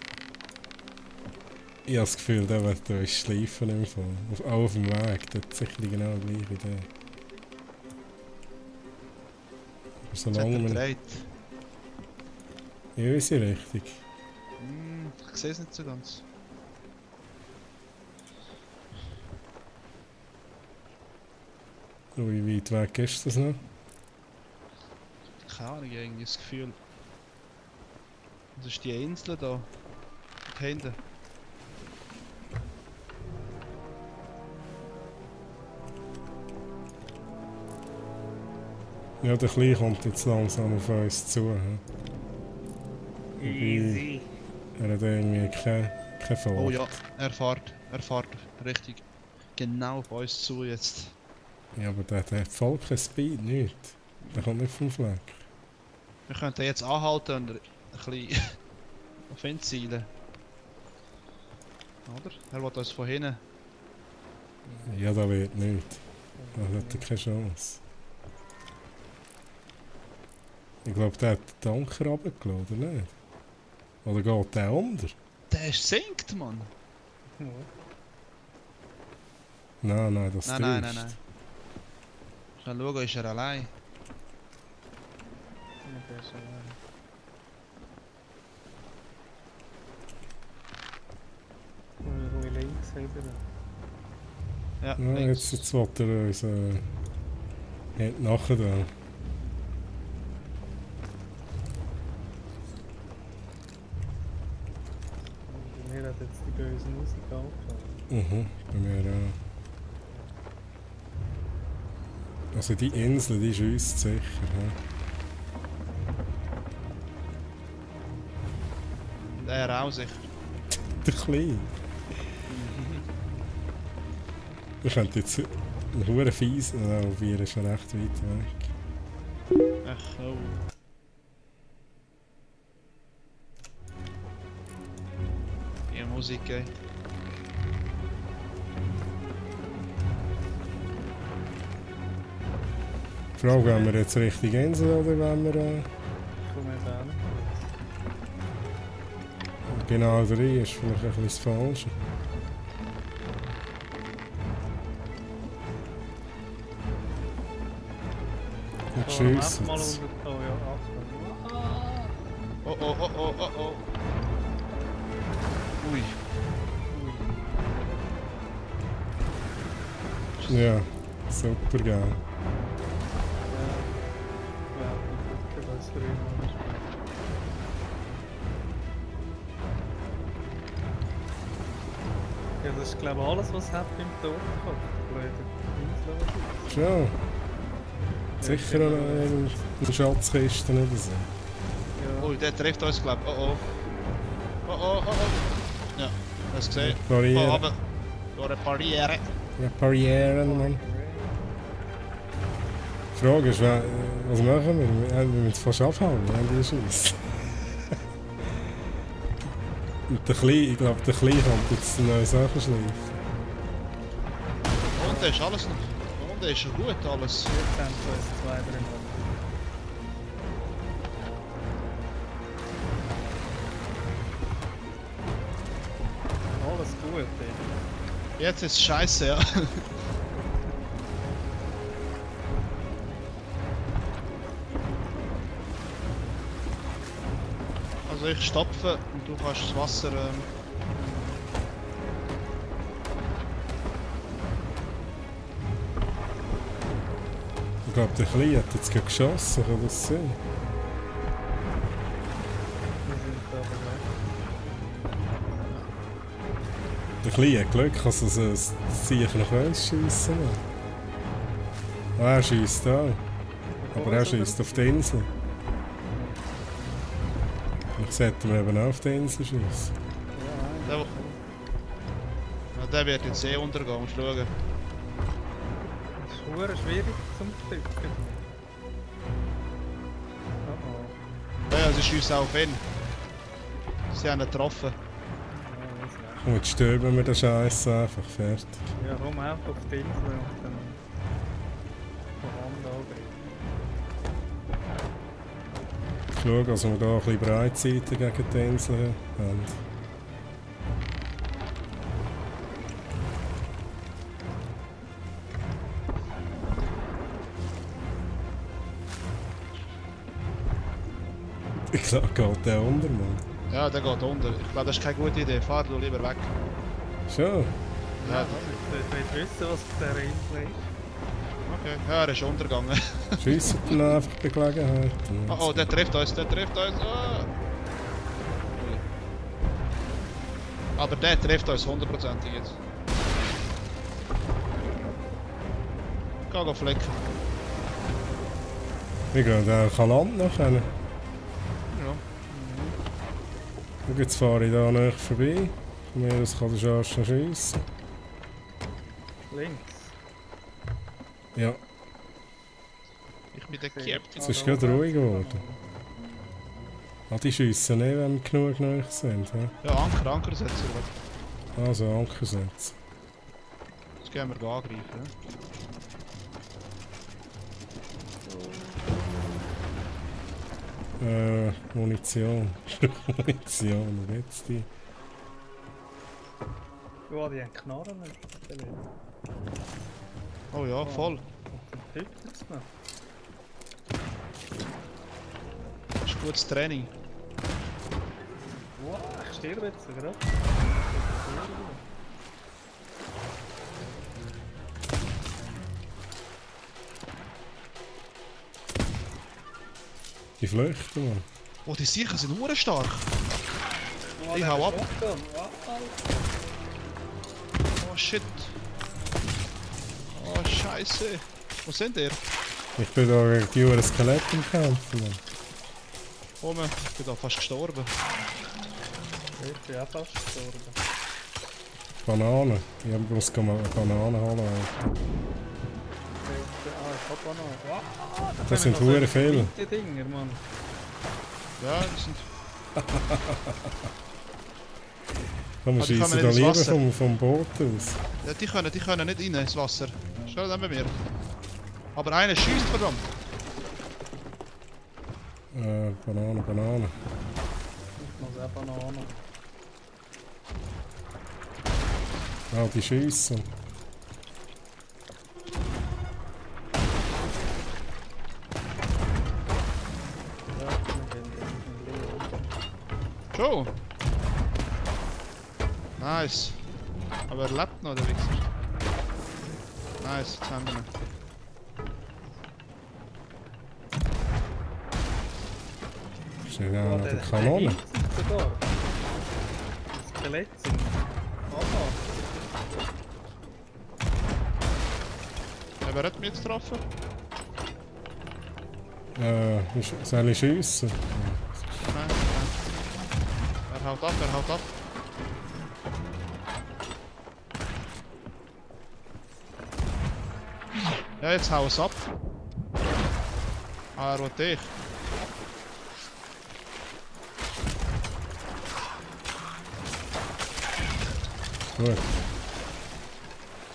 Ich habe das Gefühl, der wird uns schleifen im Fall. Auch auf dem Weg, der hat sicher genau gleich wie der. Aber Jetzt hat solange er wir gedreht. in unsere Richtung. Ich sehe es nicht so ganz. Wie weit weg ist das noch? Keine Ahnung, irgendwie das Gefühl. Das ist die Insel da. Dort hinten. Ja, der Kleine kommt jetzt langsam auf uns zu. He? Easy. Er hat irgendwie keine Fahrt. Oh ja, er fährt richtig genau auf uns zu jetzt. Ja, aber der hat voll kein Speed, nichts. Der kommt nicht vom Fleck. Wir könnten jetzt anhalten und ein bisschen auf ihn zielen. Oder? Er will uns von hinten. Ja, da wird nichts. Da hat er keine Chance. Ich glaube, der hat den Anker runtergeladen, oder nicht? Oder geht der unter? Der ist sinkt, Mann! Ja. Nein, das Nein. täuscht. Ich kann schauen, ist er allein? Ja, der ist allein. Wo links wieder. Ja, Ja, links. jetzt will er uns nachher da. Bei mir hat jetzt die böse Musik angefangen. Mhm, bei mir auch. Also die Insel, die ist uns sicher. Ja. Und er auch sicher. Der Kleine. Wir könnten jetzt einen Huren fies, wobei er ist schon recht weit weg. Ach, oh. Die Musik, ey. Die Frage, wenn wir jetzt Richtung Insel oder wenn wir Ich komme jetzt auch nicht. genau rein, ist vielleicht ein bisschen das Falsche. Und schiessen Mal jetzt. unter. Oh ja, Achtung. Oh, oh, oh, oh, oh, oh. Ui. Ui. Ja, super geil. Ja, ich weiß für ihn nicht. Ja, das ist glaube ich alles, was es hat beim Totenkopf. Blöde Insel. Schon. Sicher eine Schatzkiste oder so. Ja. Oh, der trifft uns, glaube ich. Oh oh. Oh oh, oh oh. Ja, hast du gesehen? Barriere. Oh, aber. Durch eine Barriere. Ja, Barrieren, Mann. Die Frage ist, was machen wir? Wir müssen es fast abhauen, wenn die schießen. Und der Kleine, ich glaube, der Kleine kommt jetzt neue Sachen schleifen. Und ist alles noch. Und ist gut alles. Jetzt haben wir uns 2, 3 Mal. Alles gut, ey. Jetzt ist es scheiße, ja. Also ich stopfe und du kannst das Wasser. Ich glaube, der Kleine hat jetzt gerade geschossen, kann das sein? Wir sind aber weg. Der Kleine hat Glück, also das Ziech nach uns schiessen. Ah, er schießt auch. Aber er schießt auf die Insel. Vielleicht sollten wir eben auch auf die Insel schiessen. Der, ja, der wird jetzt eh untergehen, musst du schauen. Das ist verdammt schwierig zum Stücken. Oh Ja, sie schiessen auch auf ihn. Sie haben ihn getroffen. oh. Ja, das ist Und jetzt stürmen wir den Scheiß einfach fertig. ja, komm einfach auf die Insel und dann von Hand angreifen. Ich schaue, dass wir hier ein bisschen Breitseite gegen die Insel haben. Ich glaube, geht der unter, Mann. Ja, der geht unter. Ich glaube, das ist keine gute Idee. Fahr du lieber weg. Schon? Ja, Ich will wissen, was auf dieser Insel ist. okay. Ja, er ist untergegangen. Schiessen dann einfach bei Gelegenheit. Oh, oh, der trifft uns, der trifft uns. Ah. Aber der trifft uns 100% jetzt. Geh flecken. Wir gehen auch an Land nachher. Ja. Und jetzt fahre ich da nicht vorbei. Von mir aus kann der Scharf noch schiessen. Links. Ja, Ich bin der Captain. es ist gerade ruhig geworden. Ah, die schiessen nicht, wenn wir genug nahe sind. He? Ja, Anker setzen wir. Also Anker setzen. Jetzt gehen wir angreifen. Munition. Munition, und jetzt die. Ja, die haben Knarren. Oh ja, voll. Und dann es noch. Das ist gutes Training. Wow, ich sterbe jetzt gerade. Die flüchten, Mann. Oh, die Sicher sind hure stark. Ich hau ab. Oh shit. Oh Scheiße. Wo sind ihr? Ich bin da gegen die Uhren Skelett im Kämpfen, Mann. Komme, ich bin da fast gestorben. Ich bin auch fast gestorben. Bananen. Ich muss mal Bananen holen. Alter. Ich hab auch noch. Das sind hure viele. Die Dinger, Mann. Ja, die sind. Komm, wir Ah, die kommen schiessen nicht da ins lieber Wasser. vom Boot aus. Ja, die können nicht rein ins Wasser. Schau dann bei mir. Aber einer schießt verdammt. Banane, Banane. Ich muss auch Bananen. Ah, die schiessen. Ja, wir gehen in Schon. Nice. Aber er lebt noch, der Wichser. Nice, jetzt haben wir ihn. Ist ja auch noch die Kanone. Sogar. Das Skelett sind. Ah, Wer hat mich jetzt getroffen? Soll ich schiessen? Nein, nein. Er haut ab, er haut ab. Ja, jetzt hau es ab. Ah, er will dich. Gut.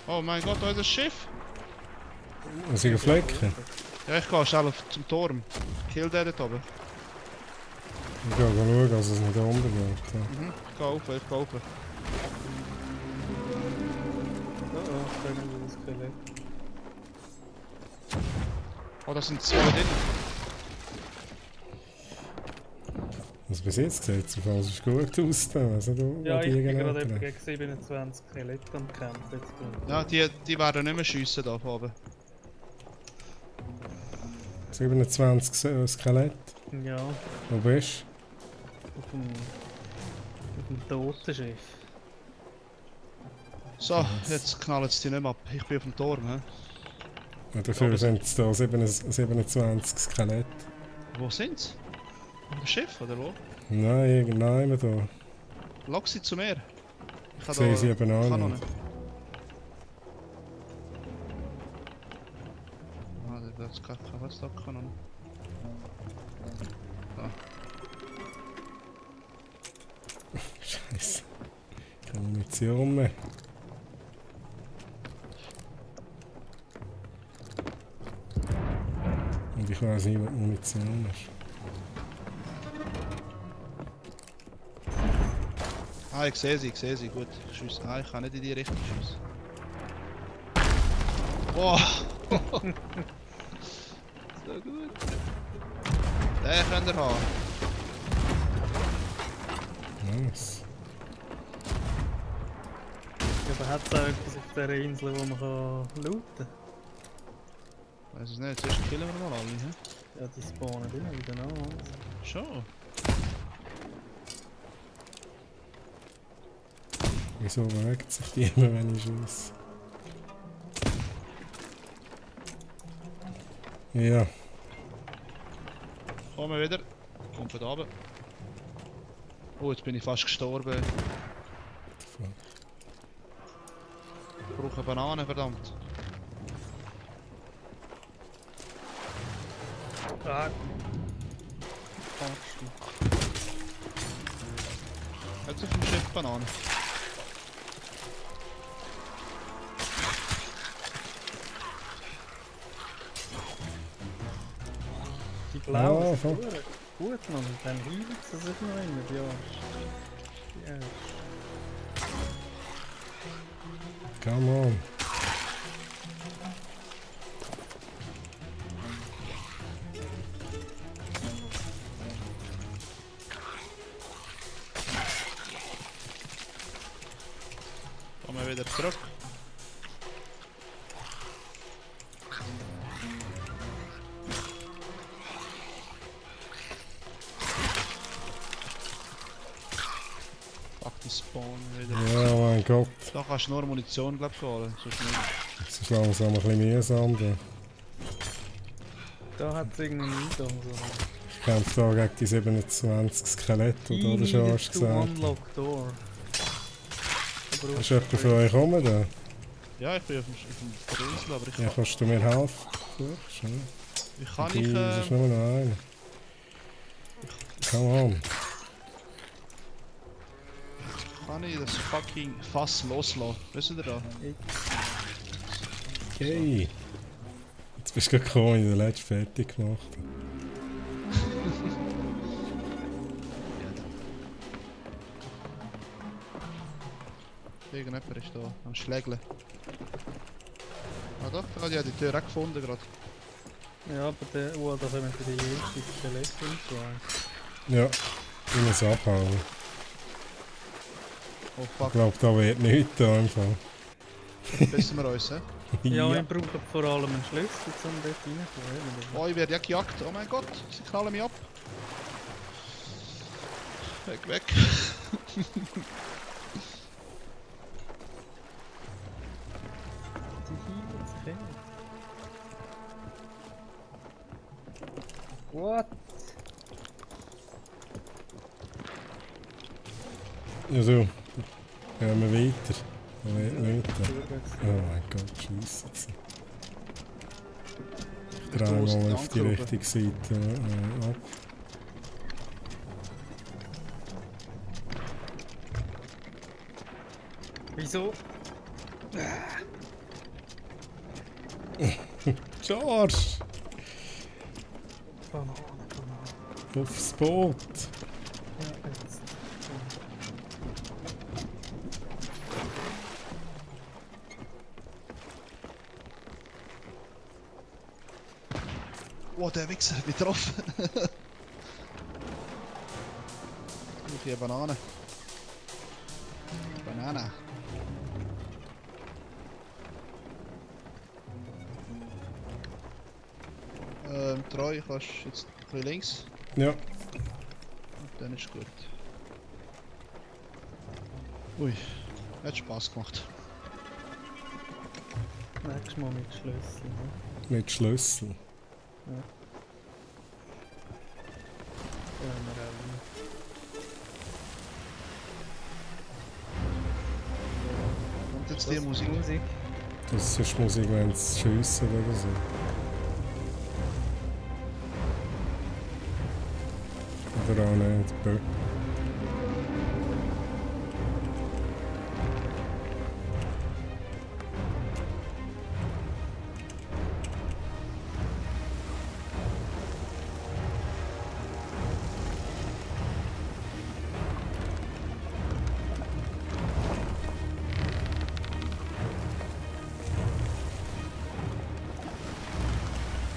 Oh mein Gott, da ist ein Schiff. Muss ich Flecken? Ja, ich gehe schnell zum Turm. Kill den dort oben. Ich gehe schauen, dass es nicht untergeht. Ja. Mhm, ich gehe rauf, ich gehe rauf. Oh, können wir das Skelett. Oh, da sind zwei drin. Also bis jetzt sieht es fast gut aus. Da. Also, Ja, ich bin genau gerade etwa gegen 27 Skelette am Kämpfen. Jetzt gut. Ja, die werden nicht mehr schiessen da oben. 27 Skelett. Ja, Wo bist auf dem toten Schiff. So, jetzt knallen sie die nicht mehr ab. Ich bin auf dem Turm. He? du? Dafür sind es da 27 Skelett. Wo sind sie? Am Schiff oder wo? Nein, irgendeiner da. Lock sie zu mir. Ich sehe sie eben auch noch nicht. Ah, das kann was da Kanonen. Da. Scheiße. Keine Munition mehr. Und ich weiß nicht, was die Munition ist. Ah, ich sehe sie, gut. Schuss. Ah, ich kann nicht in die Richtung schiessen. Wow! So gut. Den könnt ihr haben. Nice. Aber hat es auch etwas auf dieser Insel, wo man looten kann? Weiß es nicht, zuerst killen wir mal alle, hä? Ja, die spawnen immer wieder an. Schon. Wieso bewegt sich die immer, wenn ich schieße? Ja. Kommen wir wieder. Kommt von da oben. Oh, jetzt bin ich fast gestorben. Ich brauche eine Banane, verdammt. Ah, Jetzt auf dem Schiff Banane. die blauen Ja, sind voll. gut, Mann. Und dann hielt sie sich noch immer, ja. Ja. Come on. Kommen wir wieder zurück. Fuck, die spawnen wieder. Ja, mein Gott. Da kannst du nur Munition, glaub ich, holen. Sonst nicht. Es ist langsam ein bisschen mühsam. Da. Da hat es irgendeinen Eingang. So. Ich kämpfe da gegen die 27 Skelette, die du schon hast gesagt. Unlock door. Ist jemand von euch gekommen da? Ja, ich bin auf der Insel, aber ich Ja, kann, kannst du mir helfen? Schon. ich kann Die nicht. ist nur noch einer. Come on. Kann ich das fucking Fass loslassen? Wisst ihr da? Okay. Jetzt bist du gerade gekommen, in der letzten fertig gemacht. Irgendjemand ist da am Schlägeln. Ah doch, da hat ja die Tür auch gefunden gerade. Ja, aber der, da kommen die ersten Skelette und so. Ja, ich muss abhauen. Oh Ich fuck, glaube, da wird nichts da im Fall. wissen wir uns, hä? Ja, ich brauche vor allem einen Schlüssel, um dort reinzukommen. Oh, ich werde ja gejagt. Oh mein Gott, sie knallen mich ab. Weg, weg. Die hielt sich hin. What? Also, gehen wir weiter. Weiter. Oh mein Gott, scheisse. Ich drehe mal auf die richtige Seite ab. Wieso? George! Banane. Aufs Boot! Ja, jetzt. Oh, der Wichser hat mich getroffen. Ich hier Banane. Banane. Treu, kannst du jetzt ein bisschen links. Ja. Und dann ist gut. Ui, hat Spaß gemacht. Nächstes Mal mit Schlüssel. Ne? Mit Schlüssel. Ja. Gehen wir auch rein. Und jetzt die Musik. Das ist Musik, wenn es schiessen oder so. Oder auch nicht. Bö.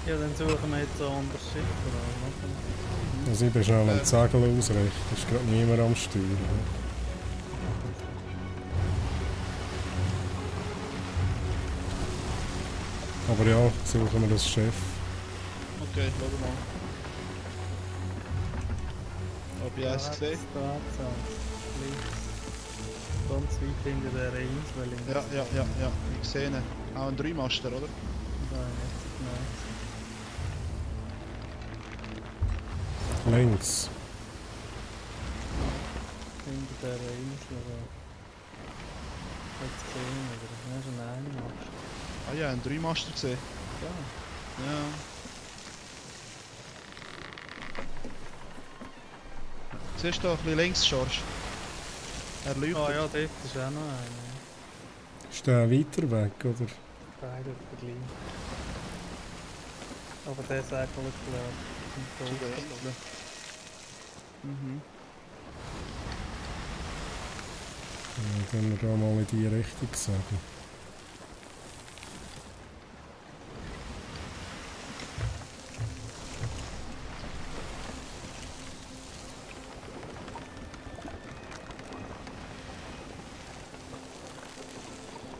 Ja, dann suchen wir jetzt ein anderes Schiff oder was machen wir? Also ich bin schnell am Segel ausrichten. Ist gerade niemand am Steuer. Ne? Aber ja, suchen wir das Schiff. Okay, schau mal. Ob ich es gesehen? Links. Ganz weit hinter der Insel. Ja, ich sehe ihn. Auch ein Dreimaster, oder? Nein, nein. Links. Hinter der Insel. Jetzt gesehen, oder? Ja, schon einen Mast. Ah ja, ein Dreimaster gesehen. Ja. Ja. Siehst du da ein bisschen links, George? Er leuchtet. Ah ja, dort ist auch noch einer. Ist der weiter weg, oder? Beide gleich. Aber der sagt wohl klar. Zu der Insel. Mhm. Ja, dann wir da mal in die Richtung sagen.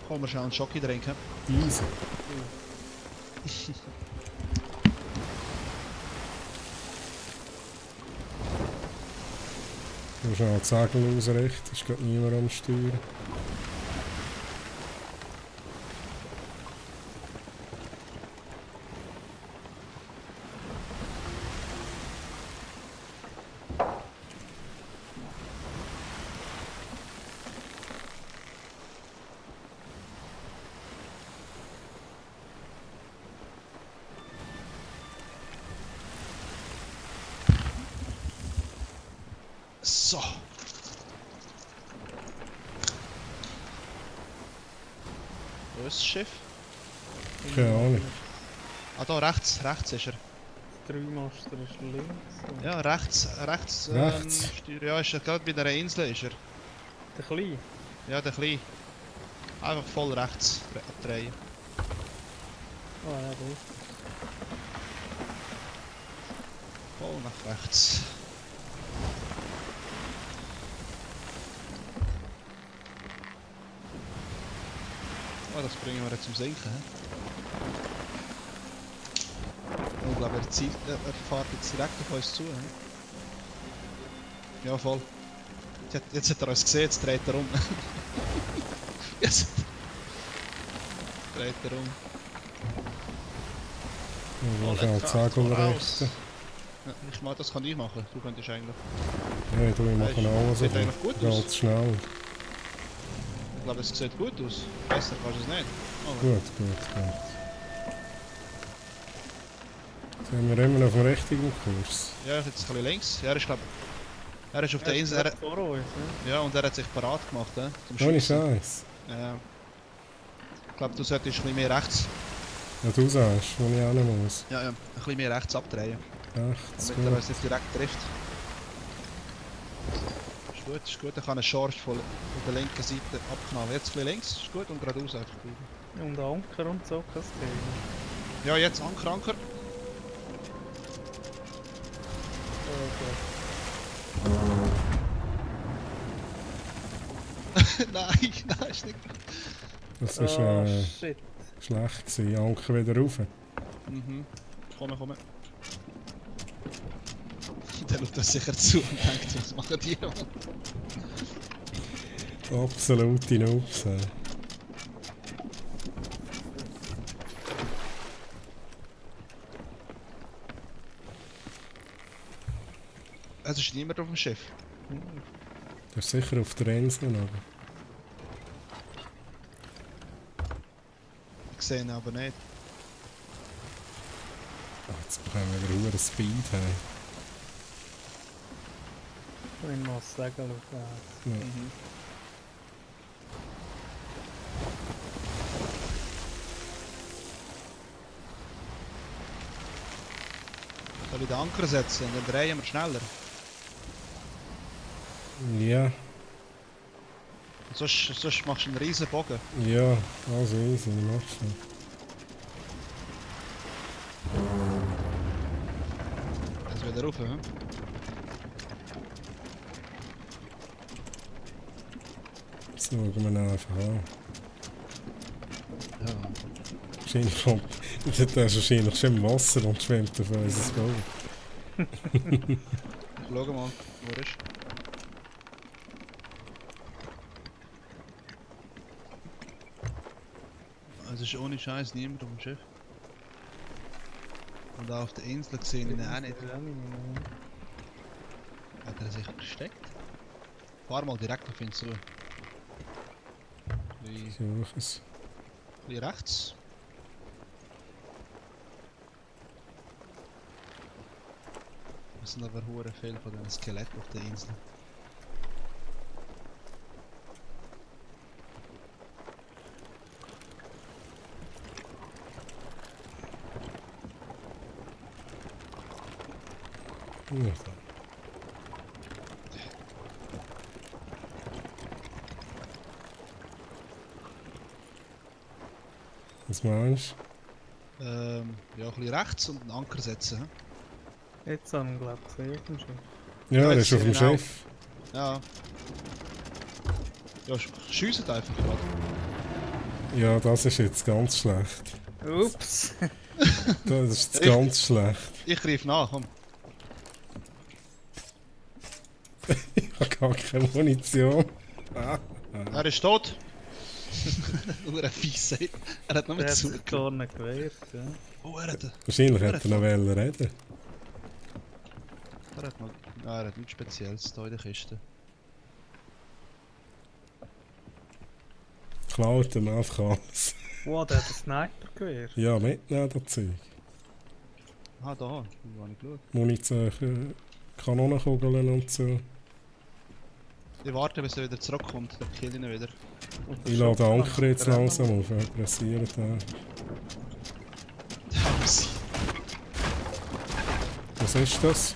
Komm, wir schnell einen Schocki trinken. Easy. Du musst schnell die Segel ausrichten, ist gerade niemand am Steuer. So. Wo ist das Schiff? Keine Ahnung. Ah, da rechts ist er. Der Dreimaster ist links. Ja, rechts. Rechts? Ja, ist er gerade bei der Insel ist er. Der Kleine. Ja, der Kleine. Einfach voll rechts drehen. Ah ja, gut. Voll nach rechts. Oh, das bringen wir jetzt zum Sinken. He? Ich glaube, er fährt jetzt direkt auf uns zu. He? Ja, voll. Jetzt hat er uns gesehen, jetzt dreht er um. Jetzt dreht er um. Wir müssen schnell die Segel richten. Das kann ich machen. Du könntest eigentlich. Ja, du, ich mache auch so Sieht eigentlich gut aus. ganz schnell. Ich glaube, es sieht gut aus. Besser kannst du es nicht. Aber Gut. Sind wir immer auf dem richtigen Kurs? ja, jetzt ein bisschen links. Ja, er ist auf der Insel. Vor uns, ne? Ja, und er hat sich parat gemacht, zum Ohne Schiessen. Scheiß. Ja. Ich glaube, du solltest ein bisschen mehr rechts. Ja, du sagst, wo ich auch nicht muss. Ja, ein bisschen mehr rechts abdrehen. Echt, Damit er uns nicht direkt trifft. Ist gut, er kann eine Charge von der linken Seite abknallen. Jetzt ein bisschen links, ist gut, und geradeaus einfach bleiben. Und Anker und so kann es gehen. Ja, jetzt Anker. Nein, ist nicht. Das Oh, war shit. schlecht gewesen. Anker wieder rauf. Mhm. Komm. Der schaut das sicher zu und denkt, was machen die? Absolute Noobs. Es ist niemand auf dem Schiff. Der ist sicher auf der Insel. Aber. Ich sehe ihn aber nicht. Jetzt bekommen wir wieder Speed. Hey. Ich muss sagen, schau. Ja. Mhm. Soll ich den Anker setzen und dann drehen wir schneller? Ja, Und sonst machst du einen riesen Bogen. ja, also easy, machst du. Also wieder rauf, hm? Das schauen wir ihn einfach an. Ja. Wahrscheinlich kommt, der ist wahrscheinlich schon im Wasser und schwimmt auf unser Boot. Schau mal, wo er ist. Also ist ohne Scheiß niemand auf dem Schiff. Und auch auf der Insel gesehen ihn auch nicht. Hat er sich versteckt? Fahr mal direkt auf ihn zu. Wie Such es. rechts. Es sind aber hure viel von den Skeletten auf der Insel. Ja. Was meinst Ja, ein bisschen rechts und einen Anker setzen. Hm? Jetzt haben wir, glaube ich, gesehen auf dem Schiff. du? Ja, Ja, der jetzt ist auf dem sehen wir Schiff. Ja. Ja, schiessen einfach gerade. Ja, das ist jetzt ganz schlecht. Ups! Das ist jetzt ganz schlecht. Ich greife nach, komm. Ich habe gar keine Munition. Er ist tot. Nur ein Fies. Er hat noch Der mit hat sich zugehört. gar nicht gewehrt. Ja. Oh, er hat Wahrscheinlich hätte er noch reden. noch... Nein, er hat nichts Spezielles hier in der Kiste. Klaut ihm einfach alles. Wow, der hat einen Sniper-Gewehr. Ja, mitnehmen das Zeug. Ah, da. Da habe ich geschaut. Munition, Kanonenkugeln und so. Ich warte, bis er wieder zurückkommt. Dann kill ich ihn wieder. Und der Ich lade den Shotgun Anker jetzt hat er auch langsam auf, er pressiert da. Was ist das?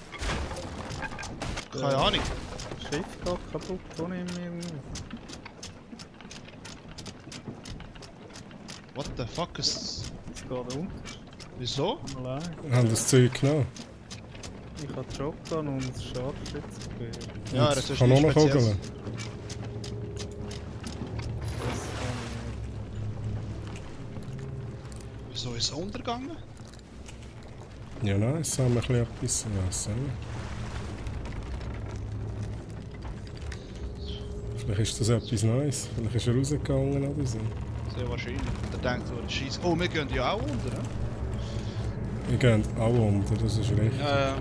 Keine Ahnung. Das Schiff geht kaputt, ohne ihn irgendwie. What the fuck ist... Es geht unter. Wieso? Allein. Haben das Zeug genommen? Ich habe die Shotgun und das Scharfschützengewehr. Ja, Und das ist nichts Kanonenkugeln? Spezielles. Das kann Wieso ist es untergegangen? Ja, nein, es haben wir ein bisschen etwas. Ja, so. Vielleicht ist das etwas Neues. Vielleicht ist er rausgegangen oder so. Sehr wahrscheinlich. Und er denkt, oh, Scheiße. Oh, wir gehen ja auch unter, ne? Wir gehen auch unter, das ist richtig. Ja,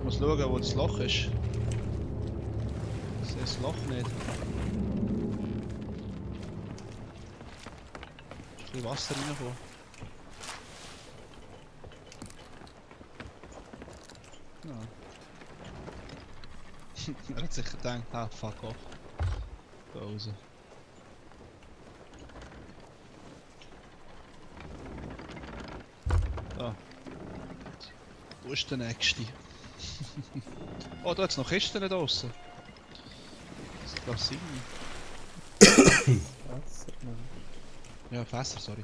muss schauen, wo das Loch ist. Ich sehe das Loch nicht. Ist ein bisschen Wasser reingekommen. Ja. Er hat sich gedacht, ah fuck off. Da raus. Da. Wo ist der nächste? Oh, da hat es noch Kisten draussen. Das darf sein. Wasser, Mann. Ja, Fässer, sorry.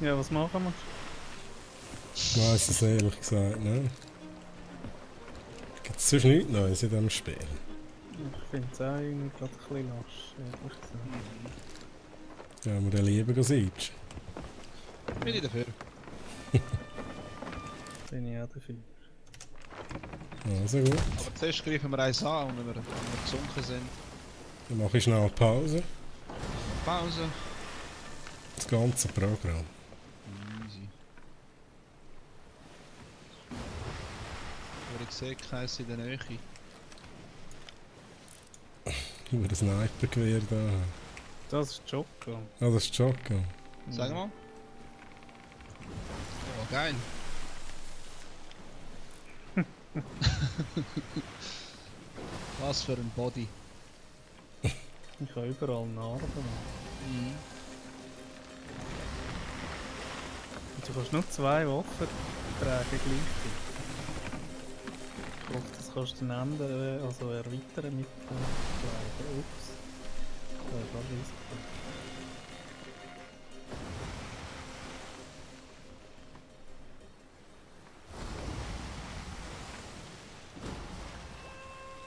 Ja, was machen wir? Ich weiss es ehrlich gesagt, ne? Gibt es sonst nichts Neues in diesem Spiel? Ich finde es auch irgendwie gerade ein bisschen lasch, ehrlich gesagt. Ja, wir dann lieber sehen. Bin ich dafür. Bin ich auch dafür. Also gut. Aber zuerst greifen wir eins an und wenn wir gesunken sind. Dann mache ich schnell eine Pause. Pause. Das ganze Programm. Easy. Aber ich sehe keins in der Nähe. Über das Snipergewehr da. Das ist Joko. Ah, das ist Shotgun. Sag mal. Oh, geil. Was für ein Body. Ich habe überall Narben. Mhm. Und du kannst nur 2 Waffen tragen gleichzeitig. Ich hoffe, das kannst du dann ändern, also erweitern mit den Kleidern. Ups. Das ist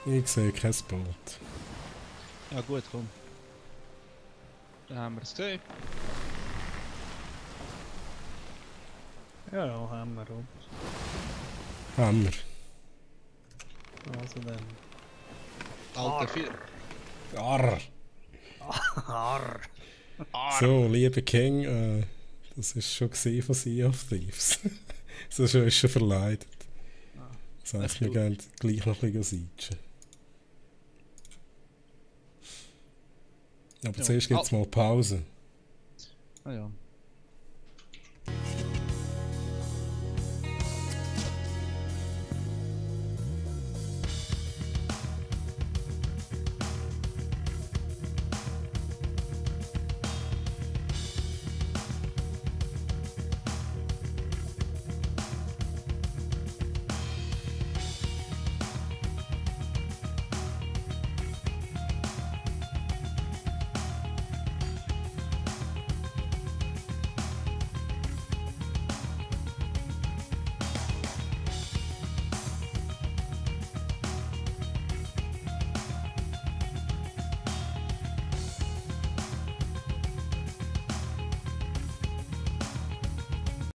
alles. Ich sehe kein Boot. Ja gut, komm. Dann haben wir es gesehen. Ja, ja, haben wir auch. Hammer. Also dann. Alter Vier. Arr. Arr! So, lieber King, das ist schon gesehen von Sea of Thieves. Das ist schon verleidet. Das heisst, wir gehen gleich noch ein bisschen sitzen. Aber Ja. zuerst gibt es mal Pause. Ah ja.